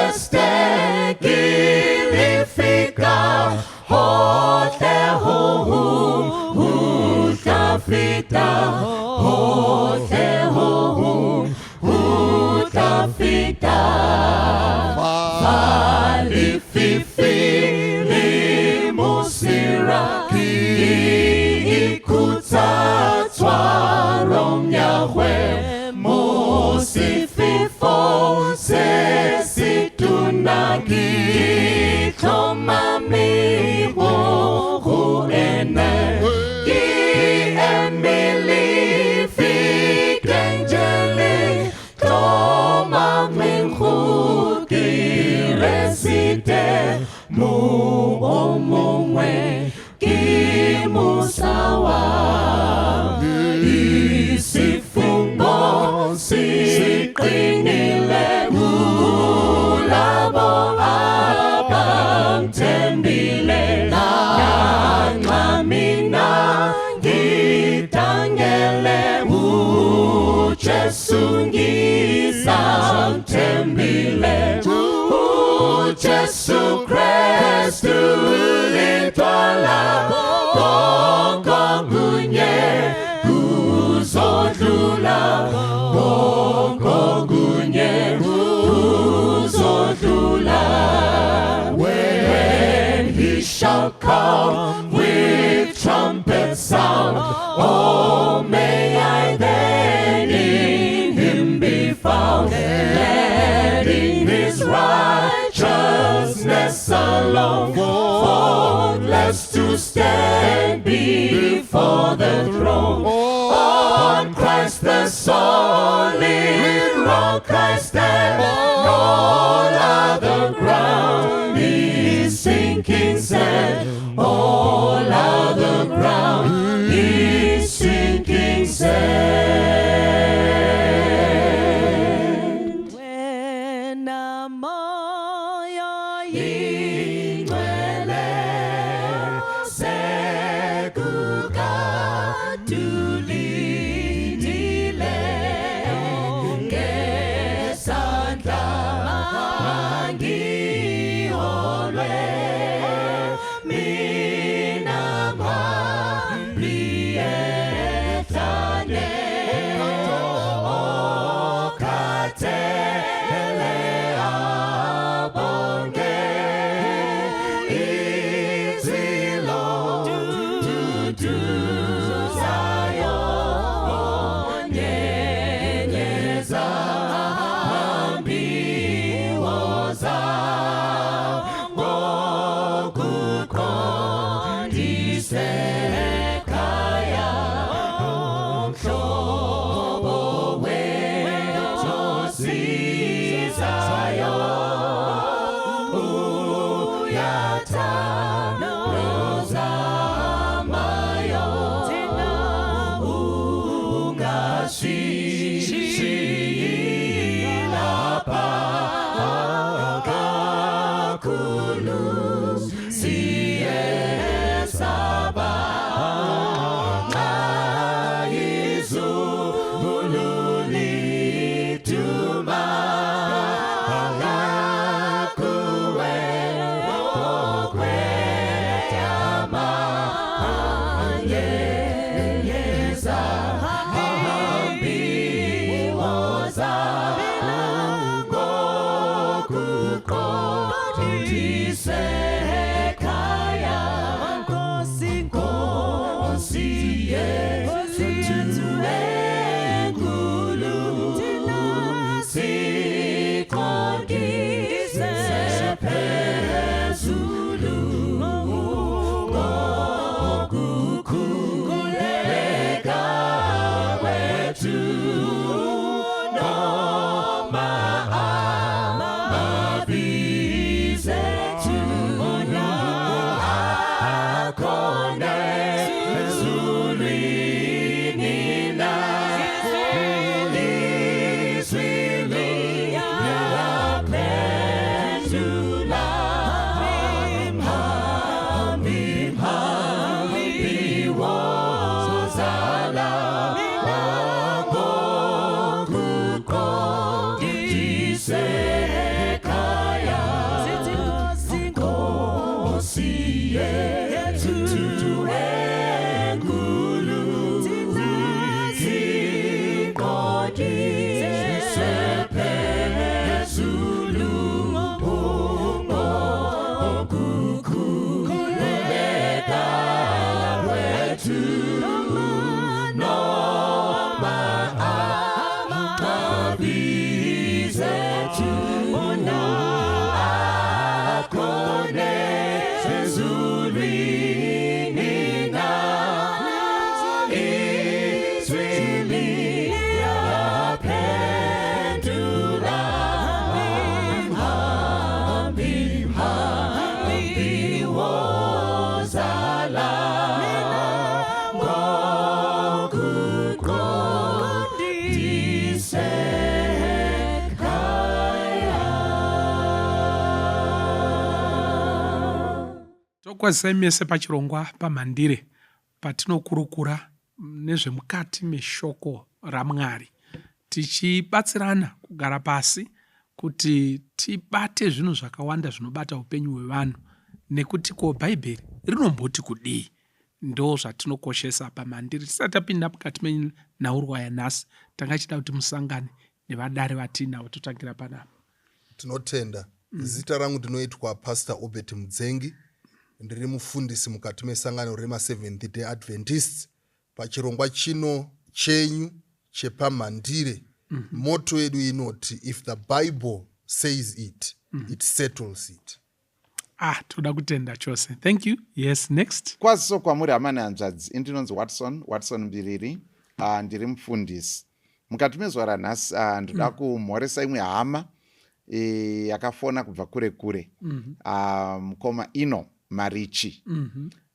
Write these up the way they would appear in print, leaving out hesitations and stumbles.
Kreste ke lefika hohle ho hong ho tla feta, hohle ho hong ho tla feta. Fa lefifi le mosira, ke ikhutsa tshwarong ya gwe, mo sefefong se se tona ke tlhomame mo go ene, ke eme lefikeng je le tlhomameng go Keresete, mo o mongwe ke mosa wa isifungo siqinile kulabo abamthembile, lanxa mina ngidangele, uJesu ngisamthembile. uJesu Kristu lidwala, konke kunye kuzodlula, konke kunye kuzodlula. When he shall come with trumpet sound, oh, may I then in him be found, clad in his righteousness alone, faultless to stand before the throne. On Christ the solid rock I stand, all other ground is sinking sand. All other ground is sinking sand. Wena Moya. Ingcwele, sekukade ulindile ngesandla ngiholwe, mina mhambi ehlane okhathele abonge izwi loduduzayo, nyenyeza mhambi woza ngokuqondise ekhaya, mhlobo wethu osizayo uyathanda ozamayo, ungasishiyi lapha kakhulu siyesaba, nxa izulu liduma kuwe okwetama, nyenyeza mhambi woza ngokuqondise ekhaya. Nkosi, Nkosi yethu enkulu, siqondise phezulu ngokukhuleka kwethu, noma amabizethu akhona ezulwini na izwi liyaphendula, mhambi, mhambi wozala ngokuqondise ekhaya. Tokwazisai mese pachirongwa paMhandire patinokurukura nezvemukati meshoko raMwari tichibatsirana kugara pasi kuti tibate zvinhu zvakawanda zvinobata upenyu hwevanhu nekuti ko bhaibheri rinomboti kudii. Ndo zvatinokoshesa paMhandire. Tisati tapinda mukati menhaurwa yanhasi, tanga tichida kuti musangane nevadare vatiinavo. Totangira panapa. Tinotenda. Zita rangu ndinoitwa Pastor Obert Mudzengi. Ndiri mufundisi mukati mesangano remaSeventh Day Adventists. Pachirongwa chino chenyu chepaMhandire, motto yedu inoti if the Bible says it, it settles it. Ah, toda kutenda chose. Thank you. Yes, next. Kwaziso kwamuri hama nehanzvadzi. Ini ndinonzi Watson, Watson Mbiriri. Ndiri mufundisi. Mukati mezuva ranhasi ndoda kumhoresa imwe hama yakafona kubva kure kure. Mukoma Ino Marichi.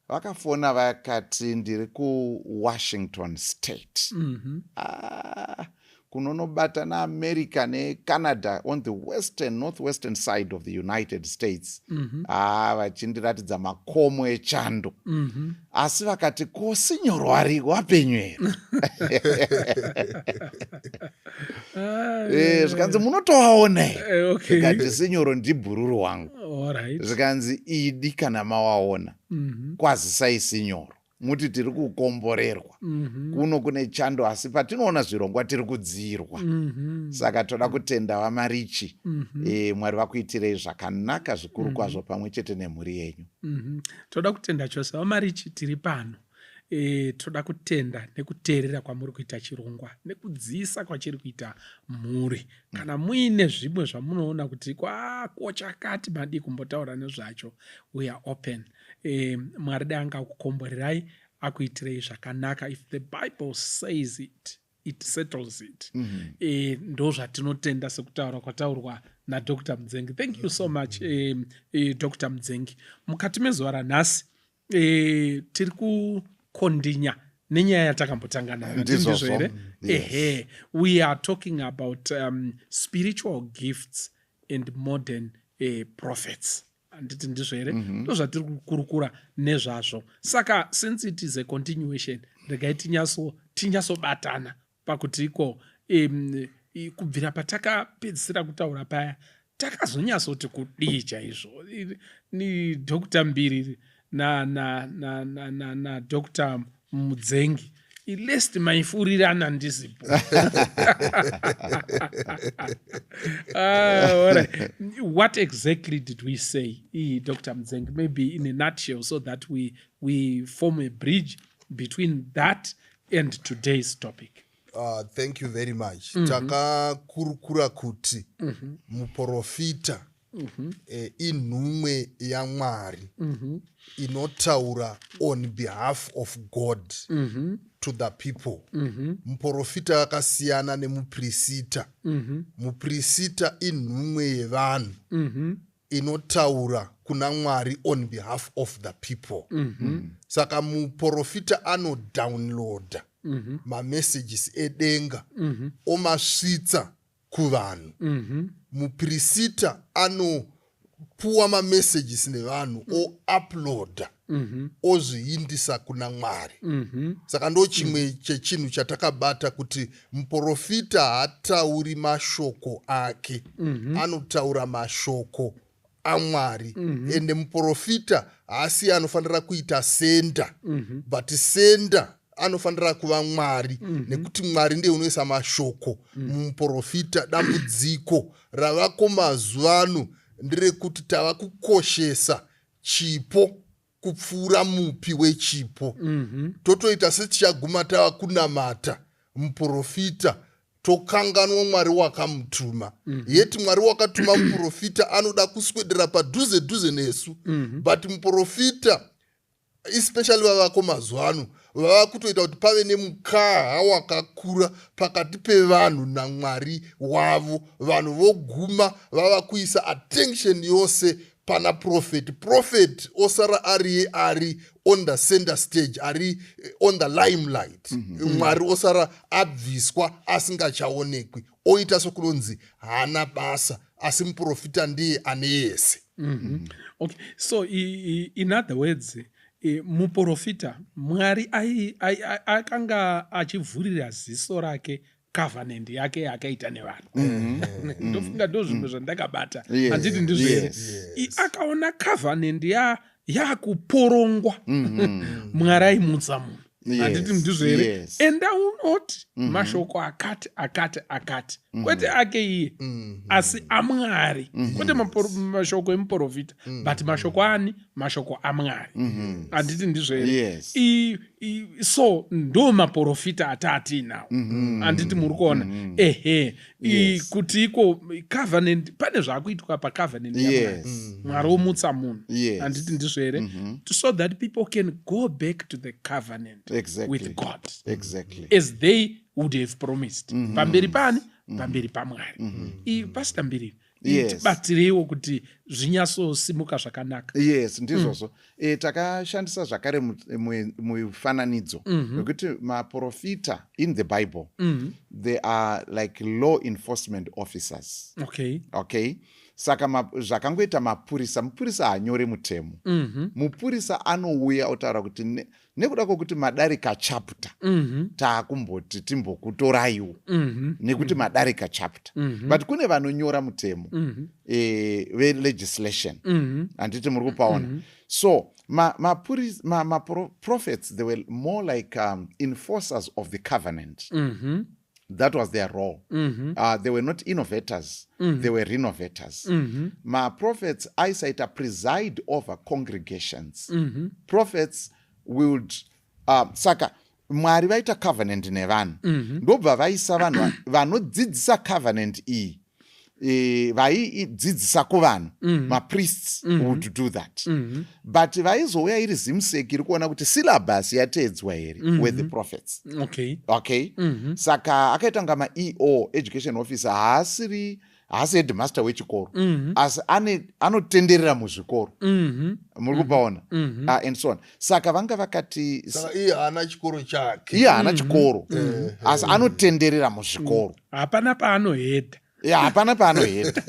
Vakafona vakati ndiri kuWashington State. Kunonobata naAmerica neCanada on the western, northwestern side of the United States. Vachindiratidza makomo echando. Asi vakati ko sinyoro ari wapenyu here? Zvikanzi munotovaona here? Zvikati sinyoro ndibhururu wangu. Zvikanzi idi kana mawaona. Kwazisai sinyoro. Muti tiri kukomborerwa. Kuno kune chando asi patinoona zvirongwa tiri kudzirwa. Saka toda kutenda vaMarichi. Mwari vakuitirei zvakanaka zvikuru kwazvo pamwe chete nemhuri yenyu. Toda kutenda chose vaMarichi, tiri pano. Toda kutenda nekuteerera kwamuri kuita chirongwa nekudziisa kwachiri kuita mhuri. Kana muine zvimwe zvamunoona kuti kwako chakati madii kumbotaura nezvacho, we are open. Mwari dai anga akukomborerai, akuitirei zvakanaka. If the Bible says it, it settles it. Ndo zvatinotenda sekutaura kwataurwa naDr Mudzengi. Thank you so much, Dr Mudzengi. Mukati mezuva ranhasi tiri kukondinya nenyaya yatakambotanga nayo. Ndizvo here? Ehe, we are talking about spiritual gifts and modern prophets. Handiti ndizvo here? Ndo zvatiri kukurukura nezvazvo. Saka since it is a continuation, regai tinyasobatana pakuti iko kubvira patakapedzisira kutaura paya takazonyatsoti kudii chaizvo. Ni Dr Mbiri na Dr Mudzengi, lest maifurirana ndisipo. All right. What exactly did we say, Dr Mudzengi? Maybe in a nutshell, so that we form a bridge between that and today's topic. Thank you very much. Takakurukura kuti muprofita inhumwe yaMwari inotaura on behalf of God to the people. Muprofita akasiyana nemuprisita. Muprisita inhumwe yevanhu inotaura kuna Mwari on behalf of the people. Saka muprofita anodownloada mamessages edenga omasvitsa kuvanhu. Muprisita anopuwa mamessages nevanhu, ouploada, ozviindisa kuna Mwari. Saka ndo chimwe chechinhu chatakabata, kuti muprofita haatauri mashoko ake, anotaura mashoko aMwari. Ende muprofita haasi anofanira kuita sender, but sender anofanira kuva Mwari, nekuti Mwari ndiye unoisa mashoko mumuprofita. Dambudziko ravako mazuva ano nderekuti tava kukoshesa chipo kupfuura mupi wechipo. Totoita setichaguma tava kunamata muprofita, tokanganwa Mwari wakamutuma. Yeti Mwari wakatuma muprofita anoda kuswedera padhuze dhuze nesu. But muprofita, especially vavako mazuva ano, vava kutoita kuti pave nemukaha wakakura pakati pevanhu naMwari wavo. Vanhu voguma vava kuisa attention yose pana prophet. Prophet osara ari on the center stage, ari on the limelight. Mwari osara abviswa, asingachaonekwi, oita sokunonzi haana basa, asi muprofita ndiye ane yese. Okay, so in other words, muprofita Mwari akanga achivhurira ziso rake covenant yake yaakaita nevanhu. Ndofunga ndo zvimwe zvandakabata. Handiti ndizvo here? Akaona covenant yakuporongwa, Mwari aimutsa munhu. Handiti ndizvo here? Yes. Enda unoti mashoko akati, akati, akati, kwete ake iye, asi aMwari, kwete mashoko emuprofita, but mashoko ani? Mashoko aMwari. Handiti ndizvo here? Yes. So ndo maprofita atatiinawo, handiti muri kuona? Ehe. Kuti iko covenant, pane zvaakuitwa pacovenant yaMwari. Mwari omutsa munhu. Handiti ndizvo here? So that people can go back to the covenant with God as they would have promised pamberi pani? Pamberi paMwari. Pastor Mbiriri, tibatsireiwo kuti zvinyatsosimuka zvakanaka. Yes, ndizvozvo. Takashandisa zvakare mufananidzo wekuti maprofita in the Bible, they are like law enforcement officers. Okay, saka zvakangoita mapurisa, mupurisa haanyore mutemo. Mupurisa anouya otaura kuti nekuda kwokuti madarika chapter, taakumboti timbokutoraiwo nekuti madarika chapter. But kune vanonyora mutemo, velegislation. Handiti muri kupaona? So ma prophets, they were more like enforcers of the covenant. That was their role. They were not innovators, they were renovators. Maprophets aisaita preside over congregations. Prophets would saka Mwari vaita covenant nevanhu, ndobva vaisa vanhu vanodzidzisa covenant iyi, vaidzidzisa kuvanhu. Mapriests would do that, but vaizouya iri ZIMSEC iri kuona kuti syllabus yateedzwa here were the prophets. Okay, saka akaita kunga maEO, education officer. Haasiri, haasi headmaster wechikoro, asi anotenderera muzvikoro. Muri kupaona? And so on. Saka vanga vakati Saka iye haana chikoro chake? Iye haana chikoro, asi anotenderera muzvikoro. Hapana paanohedha. Ya, hapana paanohedha,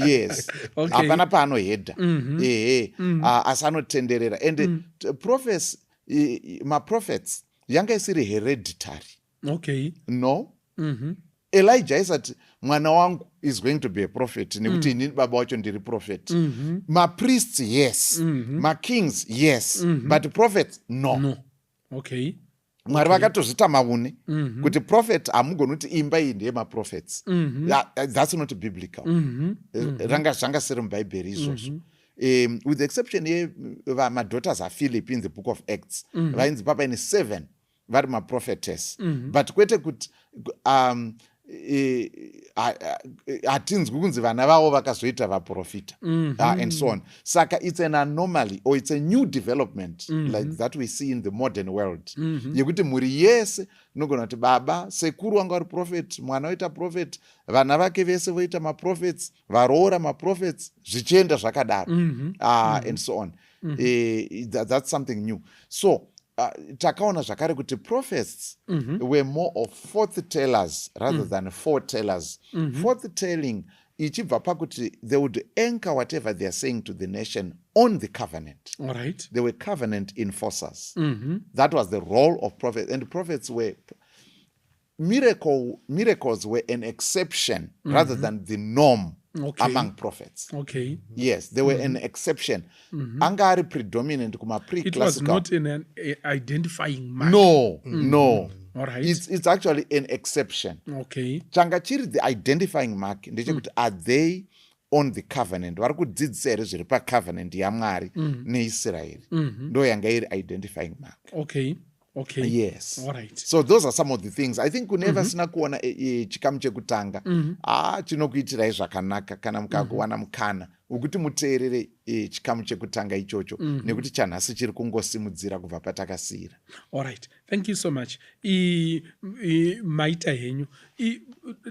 yes. Hapana paanohedha, ehe. Ah, asi anotenderera. And prophets, maprophets yanga isiri hereditary. No. Elijah aisati mwana wangu is going to be a prophet nekuti inini baba wacho ndiri prophet. Mapriests, yes. Makings, yes. But prophets, no. No, okay. Mwari vakatozvita maune kuti prophet hamugoni kuti imba iyi ndeyemaprophets. That's not biblical. Ranga zvanga siri mubhaibheri izvozvo, with the exception yemadaughters aPhilip in the Book of Acts, vainzi papaine seven vari maprophetess. But kwete kuti hatinzwi kunzi vana vavo vakazoita vaprofita, and so on. Saka it's an anomaly or it's a new development like that we see in the modern world, yekuti mhuri yese inogona kuti baba, sekuru wanga vari prophet, mwana oita prophet, vana vake vese voita maprophets, varoora maprophets, zvichienda zvakadaro, and so on. That's something new. So takaona zvakare kuti prophets were more of forth tellers rather than foretellers. Forth telling ichibva pakuti they would anchor whatever they are saying to the nation on the covenant. All right. They were covenant enforcers. That was the role of prophets. And prophets were miracles were an exception rather than the norm among prophets. Yes, they were an exception. Anga ari predominant kuma It was pre-classical. Not an identifying mark. No. All right. It's actually an exception. Changa chiri the identifying mark ndechekuti are they on the covenant, vari kudzidzisa here zviri pacovenant yaMwari neIsraeri? Ndo yanga iri identifying mark. Yes. All right. So those are some of the things I think kune vasina kuona chikamu chekutanga, chinokuitirai zvakanaka kana mukakuwana mukana wekuti muteerere chikamu chekutanga ichocho, nekuti chanhasi chiri kungosimudzira kubva patakasiyira. All right, thank you so much. Maita henyu.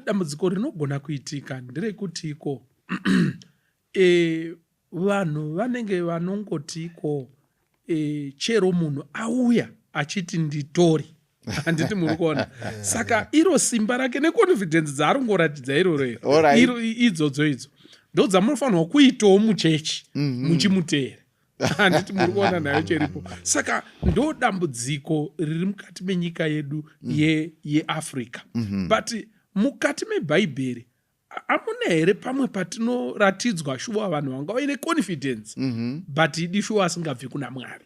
Dambudziko rinogona kuitika nderekuti iko vanhu vanenge vanongoti iko chero munhu auya achiti nditori, handiti muri kuona? Saka iro simba rake neconfidence dzaaringoratidza iroro All right. iro idzodzo idzo. Ndo dzamunofanirwa kuitawo muchechi muchimuteera. Handiti muri kuona nayo cheripo? Saka ndo dambudziko riri mukati menyika yedu yeAfrica. But mukati mebhaibheri hamuna here pamwe patinoratidzwa shuwa vanhu vanga vaine confidence, but idi shuwa asingabvi kuna Mwari?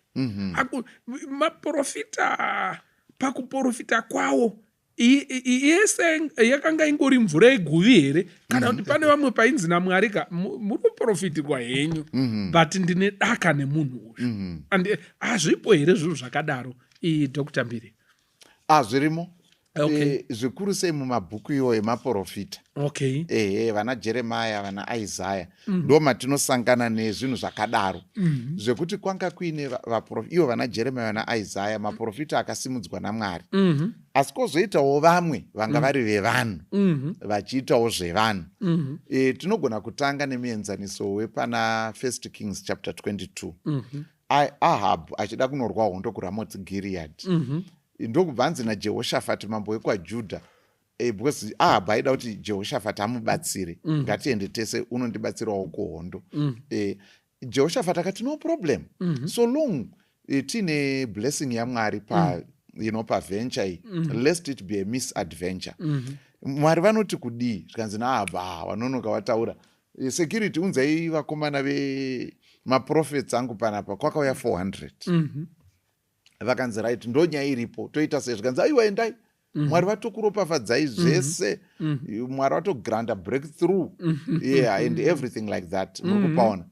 Maprofita pakuprofita kwawo yese yakanga ingori mvura yeguvi here, kana kuti pane vamwe painzi naMwari ka, "Muri kuprofitirwa henyu, but ndine daka nemunhu uyu"? And hazvipo here zvinhu zvakadaro, Dr Mbiri? Ah, zvirimo. Zvikuru sei mumabhuku iwo emaprofita. Ehe, vana Jeremaya, vana Isaya, ndo matinosangana nezvinhu zvakadaro, zvekuti kwanga kuine ivo vana Jeremaya, vana Isaya, maprofita akasimudzwa naMwari, asi kwozoitawo vamwe vanga vari vevanhu, vachiitawo zvevanhu. Tinogona kutanga nemuenzaniso wepana First Kings chapter 22. Ahab achida kunorwa hondo kuRamot Gilead, ndokubva anzi naJehoshafati, mambo wekwaJudha, because Ahab aida kuti Jehoshafati amubatsire, "Ngatiende tese, unondibatsirawo kuhondo." Jehoshafati akati, "No problem, so long tiine blessing yaMwari pa paventure iyi, lest it be a misadventure. Mwari vanoti kudii?" Zvikanzi naAhabhu, "Ah, wanonoka wataura. Security, unzai vakomana vemaprofets angu panapa." Kwakauya 400. Vakanzi, "Right, ndo nyaya iripo, toita sei?" Zvikanzi, "Aiwa, endai, Mwari vatokuropafadzai zvese, Mwari vatogranta breakthrough, yeah, and everything like that." Muri kupaona?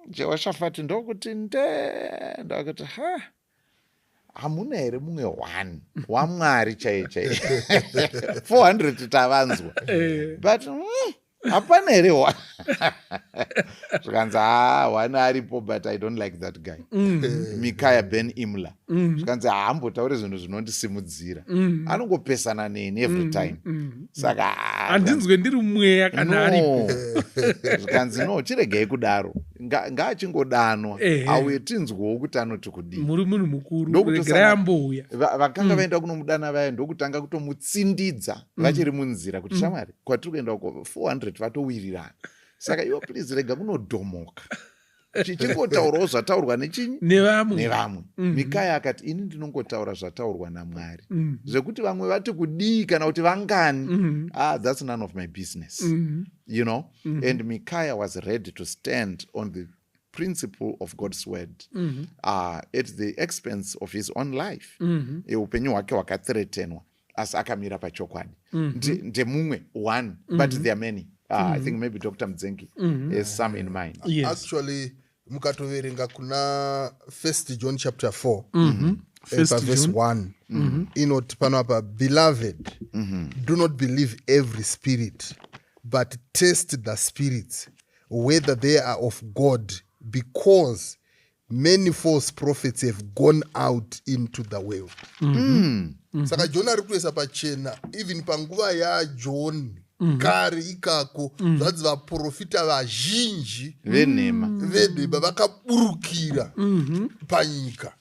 Jehoshafati ndokuti nde, ndakuti, "Ha, hamuna here mumwe one waMwari chaiye chaiye? 400 tavanzwa, but hapana here one?" Zvikanzi, "Ha, one aripo, but I don't like that guy, Mikaya ben Imla." Zvikanzi, "Haambotauri zvinhu zvinondisimudzira, anongopesana neni every time, saka ah, Handinzwe ndiri mweya kana aripo." No. Zvikanzi, "No, chiregai kudaro. Ngaachingodanwa auye tinzwewo kuti anoti kudii." Muri munhu mukuru, regerai ambouya. Vakanga vaenda kunomudana vaya ndokutanga kutomutsindidza vachiri munzira kuti, "Shamwari, kwatiri kuenda uko 400 vatowirirana, saka iwe please rega kunodhomoka. Chingotaurawo zvataurwa nechinyi?" Nevamwe. Nevamwe. Mikaya akati, "Ini ndinongotaura zvataurwa naMwari. Zvekuti vamwe vati kudii kana kuti vangani, ah, that's none of my business." And Mikaya was ready to stand on the principle of God's word at the expense of his own life. Upenyu hwake hwakathreatenwa, asi akamira pachokwadi. Ndemumwe one, but there are many. I think maybe Dr Mudzengi has some in mind. Yes. Actually, mukatoverenga kuna First John chapter 4, First paverse John. 1, inoti pano apa, "Beloved, do not believe every spirit, but test the spirits whether they are of God, because many false prophets have gone out into the world." Saka John ari kuisa pachena, even panguva yaJohn kare ikako, zvanzi vaprofita vazhinji venhema venhema vakaburukira panyika,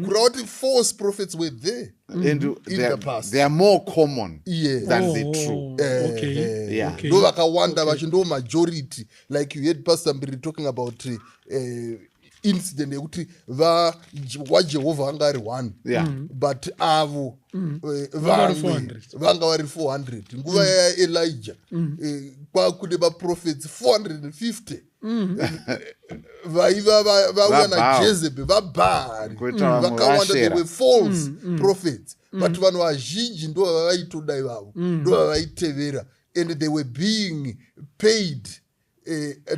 kureva kuti false prophets were there and in they the past. They are more common than the Oh, true. Ndo vakawanda vacho, ndo majority. Like you heard Pastor Mbiri talking about incident yekuti waJehovha anga ari one, but avo Vanga vari vamwe 400. vanga vari 400. Nguva yaElijah, kwakune maprophets 450 vaiva vauya VaBhaal. naJezebel, vaBhaari Kuita vamwe vakawanda. They vaShera. were false prophets, but vanhu vazhinji ndo vavaitoda ivavo, ndo vavaitevera, and they were being paid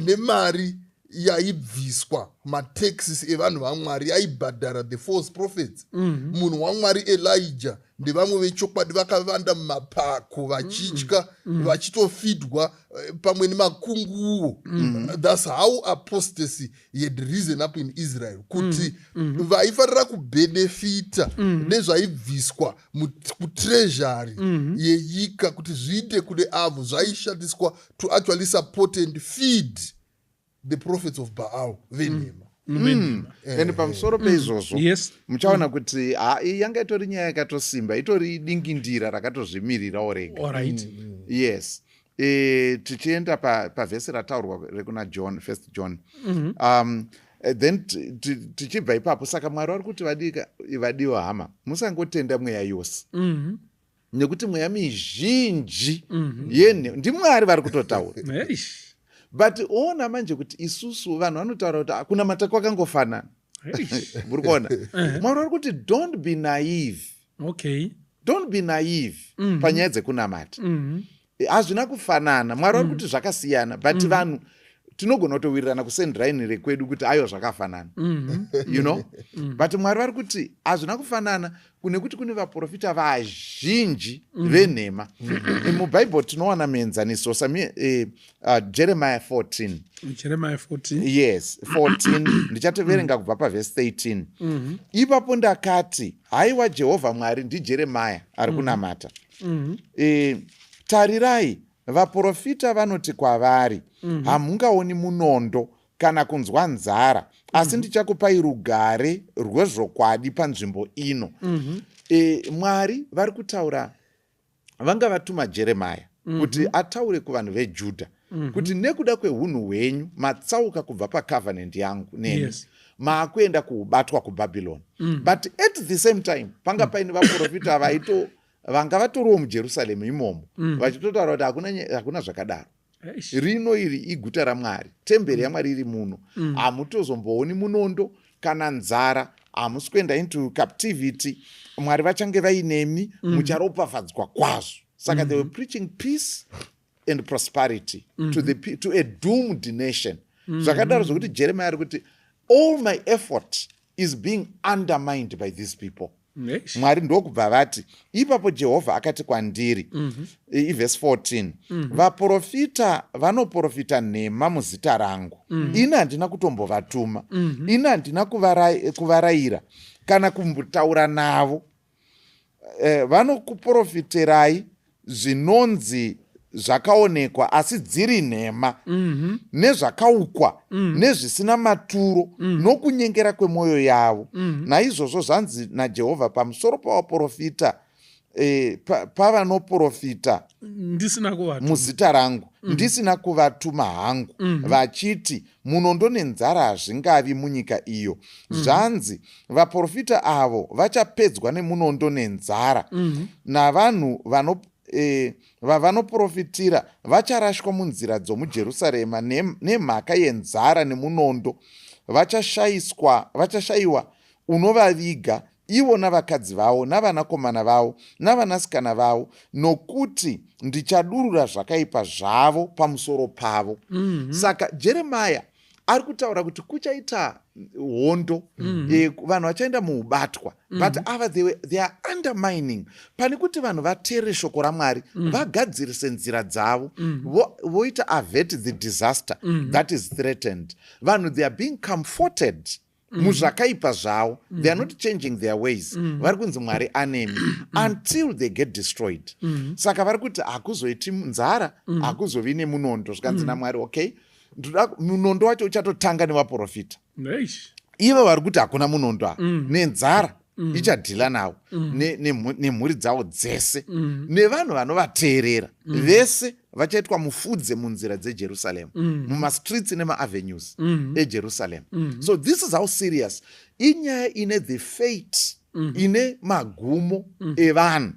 nemari yaibviswa, mataxes evanhu vaMwari yaibhadhara the false prophets. Munhu waMwari Elijah ndevamwe vechokwadi vakavanda mumapako vachitya, vachitofidwa pamwe nemakunguo. That's how apostasy had risen up in Israel, kuti vaifanira kubhenefita nezvaibviswa kutreasury yenyika kuti zviite kune avo, zvaishandiswa to actually support and feed the prophets of Baal venhema. And pamusoro peizvozvo, muchaona kuti ha, iyi yanga itori nyaya yakatosimba, itori dingindira rakatozvimirirawo rega. Yes. Tichienda pavhesi rataurwa rekuna John, First John, then tichibva ipapo, saka Mwari vari kuti, "Vadiwa hama, musangotenda mweya yose, nekuti mweya mizhinji yene ndiMwari vari kutotaura." But ona manje kuti isusu vanhu vanotaura kuti kunamata kwakangofanana. Muri kuona, Mwari vari kuti, "Don't be naive." Don't be naive panyaya dzekunamata. Hazvina kufanana. Mwari vari kuti zvakasiyana, but vanhu tinogona kutowirirana kusendiraini rekwedu kuti aiwa, zvakafanana, but Mwari vari kuti hazvina kufanana, nekuti kune vaprofita vazhinji venhema. MuBhaibheri tinowana muenzaniso sami Jeremiah 14. Jeremiah 14. Yes, 14. Ndichatoverenga kubva pavhesi 13. "Ipapo ndakati, 'Haiwa Jehovha Mwari!'" NdiJeremaya ari kunamata. "Tarirai, vaprofita vanoti kwavari, 'Hamungaoni munondo kana kunzwa nzara, asi ndichakupai rugare rwezvokwadi panzvimbo ino.'" Mwari vari kutaura, vanga vatuma Jeremaya kuti ataure kuvanhu veJudha kuti nekuda kweunhu hwenyu matsauka kubva pacovenant yangu nemi, maakuenda kuubatwa kuBhabhironi. But at the same time panga paine vaprofita vaito vanga vatoriwo muJerusaremu imomo, vachitotaura kuti hakuna zvakadaro. Rino iri iguta raMwari, temberi yaMwari iri muno. Hamutozombooni munondo kana nzara, hamusi kuenda into captivity. Mwari vachange vainemi, mucharopafadzwa kwazvo. Saka they were preaching peace and prosperity to a doomed nation. Zvakadaro zvokuti Jeremiah ari kuti, "All my effort is being undermined by these people." Mwari ndokubva vati, "Ipapo Jehovha akati kwandiri," ivhesi 14, "Vaprofita vanoprofita nhema muzita rangu. Ini handina kutombovatuma, ini handina kuvarayira kana kumbotaura navo. Vanokuprofiterai zvinonzi zvakaonekwa, asi dziri nhema, nezvakaukwa, nezvisina maturo, nokunyengera kwemwoyo yavo. Naizvozvo zvanzi naJehovha pamusoro pavaprofita, pavanoprofita ndisina kuvatuma muzita rangu, ndisina kuvatuma hangu, vachiti, Munondo nenzara hazvingavi munyika iyo, zvanzi, vaprofita avo vachapedzwa nemunondo nenzara, navanhu vavanoprofitira vacharashwa munzira dzomuJerusarema nemhaka yenzara nemunondo. Vachashayiwa unovaviga, ivo navakadzi vavo navanakomana vavo navanasikana vavo, nokuti ndichadurura zvakaipa zvavo pamusoro pavo." Saka Jeremaya ari kutaura kuti kuchaita hondo, vanhu vachaenda muubatwa, but ava they are undermining. Pane kuti vanhu vateerere shoko raMwari, vagadzirise nzira dzavo, voita avert the disaster that is threatened, vanhu, they are being comforted muzvakaipa zvavo. They are not changing their ways. Vari kunzi Mwari anemi until they get destroyed. Saka vari kuti hakuzoiti nzara, hakuzovi nemunondo. Zvikanzi naMwari, "Okay, ndoda munondo wacho uchatotanga nevaprofita." Ivo vari kuti hakuna munondo apa nenzara, ichadhila navo nemhuri dzavo dzese, nevanhu vanovateerera vese vachaitwa mufudze munzira dzeJerusarema, mumastreets nemaavenues eJerusarema. So this is how serious inyaya ine the fate, ine magumo evanhu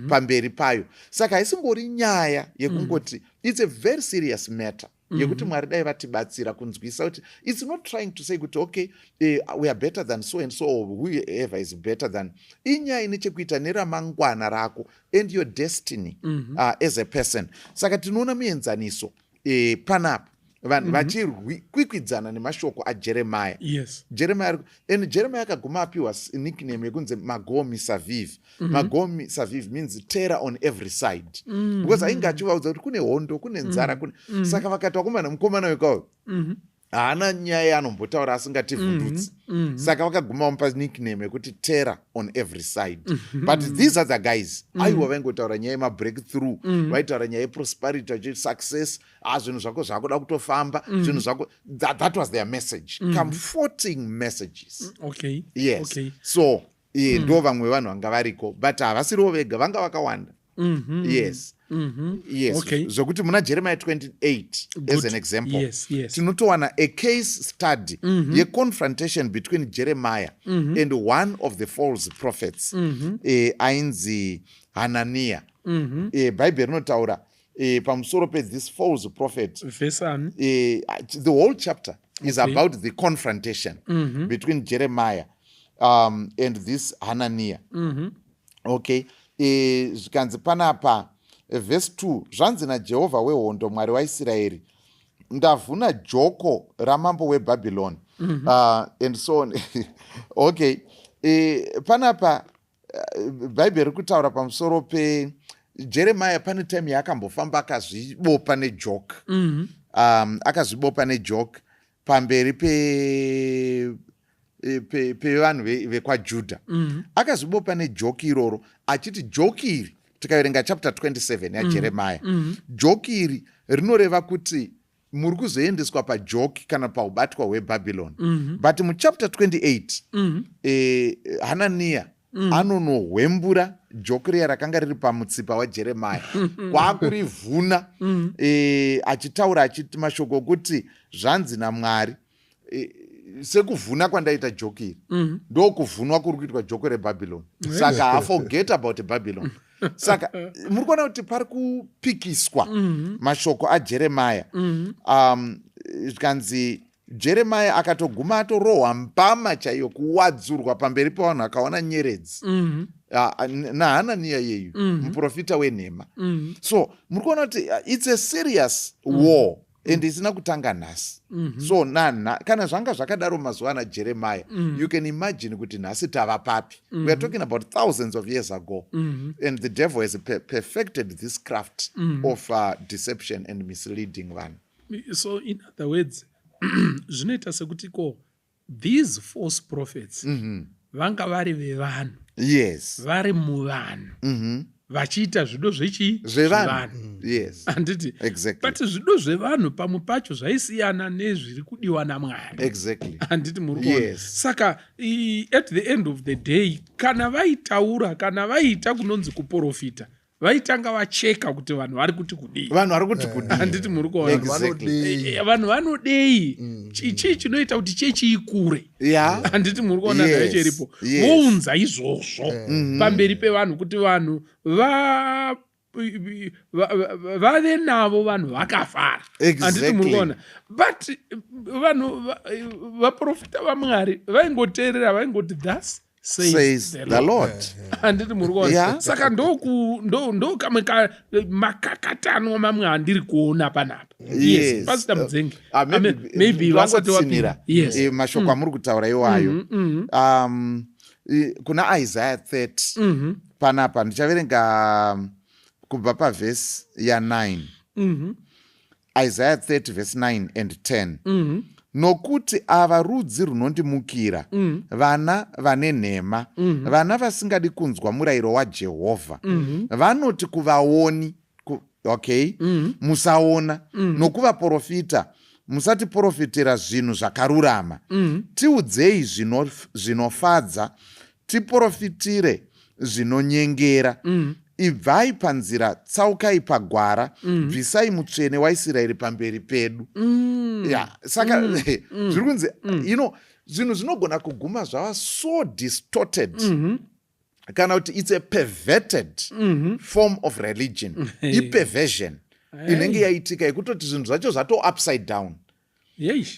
pamberi payo. Saka haisingori nyaya yekungoti, it's a very serious matter yekuti Mwari dai vatibatsira kunzwisa kuti it's not trying to say kuti, okay, we are better than so and so or whoever is better than. Inyaya ine chekuita neramangwana rako and your destiny as a person. Saka tinoona muenzaniso panapa vanhu vachikwikwidzana nemashoko aJeremaya. Jeremiah, and Jeremiah akaguma apiwa nickname yekunzi Magomi Saviv. Magomi Saviv means terror on every side, because ainge achivaudza kuti kune hondo, kune nzara, kune. Saka vakati, "Vakomana, mukomana wekayo haana nyaya yaanombotaura asingativhundutsi." Saka vakaguma vamupa nickname yekuti terror on every side. But these other guys, aiwa, vaingotaura nyaya yemabreakthrough, vaitaura nyaya yeprosperity, vachiti success, ah, zvinhu zvako zvakuda kutofamba, zvinhu zvako. That was their message, comforting messages. Yes. So ndo vamwe vanhu vanga variko, but havasiriwo vega, vanga vakawanda. Yes. Yes. Zvokuti muna Jeremiah 28, as Good. an example, Yes. tinotowana a case study yeconfrontation between Jeremiah and one of the false prophets ainzi Hananiah. Bhaibheri rinotaura pamusoro pethis false prophet. Verse ani? The whole chapter is about the confrontation between Jeremiah and this Hananiah. Okay, zvikanzi panapa, verse 2, zvanzi naJehovha wehondo, Mwari waIsraeri, ndavhuna joko ramambo weBhabhironi, and so on. Okay, panapa Bhaibheri riri kutaura pamusoro peJeremiah. Pane time yaakambofamba akazvibopa nejoke, akazvibopa nejoke pamberi pevanhu vekwaJudha. Akazvibopa nejoki iroro achiti joki iri, tikaverenga chapter 27 yaJeremaya, joki iri rinoreva kuti muri kuzoendeswa pajoki kana paubatwa hweBhabhironi. But muchapter 28, Hananiya anonohwembura joki riya rakanga riri pamutsipa waJeremaya, kwaakurivhuna, achitaura achiti mashoko okuti zvanzi naMwari, sekuvhuna kwandaita joki iri, ndokuvhunwa kuri kuitwa joko reBhabhironi, saka haforget about Babylon. Saka muri kuona kuti pari kupikiswa mashoko aJeremaya. Zvikanzi Jeremaya akatoguma atorohwa mbama chaiyo, kuwadzurwa pamberi pevanhu, akaona nyeredzi naHananiya yeyu, muprofita wenhema. So muri kuona kuti it's a serious war and isina kutanga nhasi. So kana zvanga zvakadaro mazuva ana Jeremiah, you can imagine kuti nhasi tava papi. We are talking about thousands of years ago, and the devil has perfected this craft of deception and misleading vanhu. So in other words, zvinoita sekuti ko these false prophets vanga vari vevanhu, vari muvanhu, vachiita zvido zvechi Zvevanhu, yes. Handiti? Exactly. But zvido zvevanhu pamwe pacho zvaisiyana nezviri kudiwa naMwari. Handiti muri kuona? Yes. Saka at the end of the day, kana vaitaura, kana vaita kunonzi kuprofita, vaitanga vacheka kuti vanhu vari kuti kudii. Vanhu vari kuti kudii. Handiti muri kuona? Exactly. Vanodei? Vanhu vanodei? Chii chinoita kuti chechi ikure? Handiti muri kuona? Nyaya iripo, vounza izvozvo pamberi pevanhu kuti vanhu vave navo, vanhu vakafara. Handiti muri kuona? But vanhu vaprofita vaMwari vaingoteerera, vaingoti, "Thus says, Says the the Lord." Lord. Handiti muri kuona? Saka ndo kamwe makakatanwa mamwe andiri kuona panapa. Yes, Pastor Mudzengi. Ah, Maybe vasati vangotsinira wapinda. Yes. Mashoko amuri kutaura iwayo, kuna Isaiah 30 panapa ndichaverenga kubva pavhesi ya9. Isaiah 30 verse 9 and 10. Nokuti ava rudzi runondimukira, vana vane nhema, vana vasingadi kunzwa murayiro waJehovha. Vanoti kuvaoni, okay, musaona, nokuvaprofita, musatiprofitira zvinhu zvakarurama. Tiudzei zvinofadza, tiprofitire zvinonyengera. Ibvai panzira, tsaukai pagwara, bvisai Mutsvene waIsraeri pamberi pedu. Ya, saka zviri kunzi zvinhu zvinogona kuguma zvava so distorted, kana kuti it's a perverted form of religion, iperversion inenge yaitika yekutoti zvinhu zvacho zvato upside down.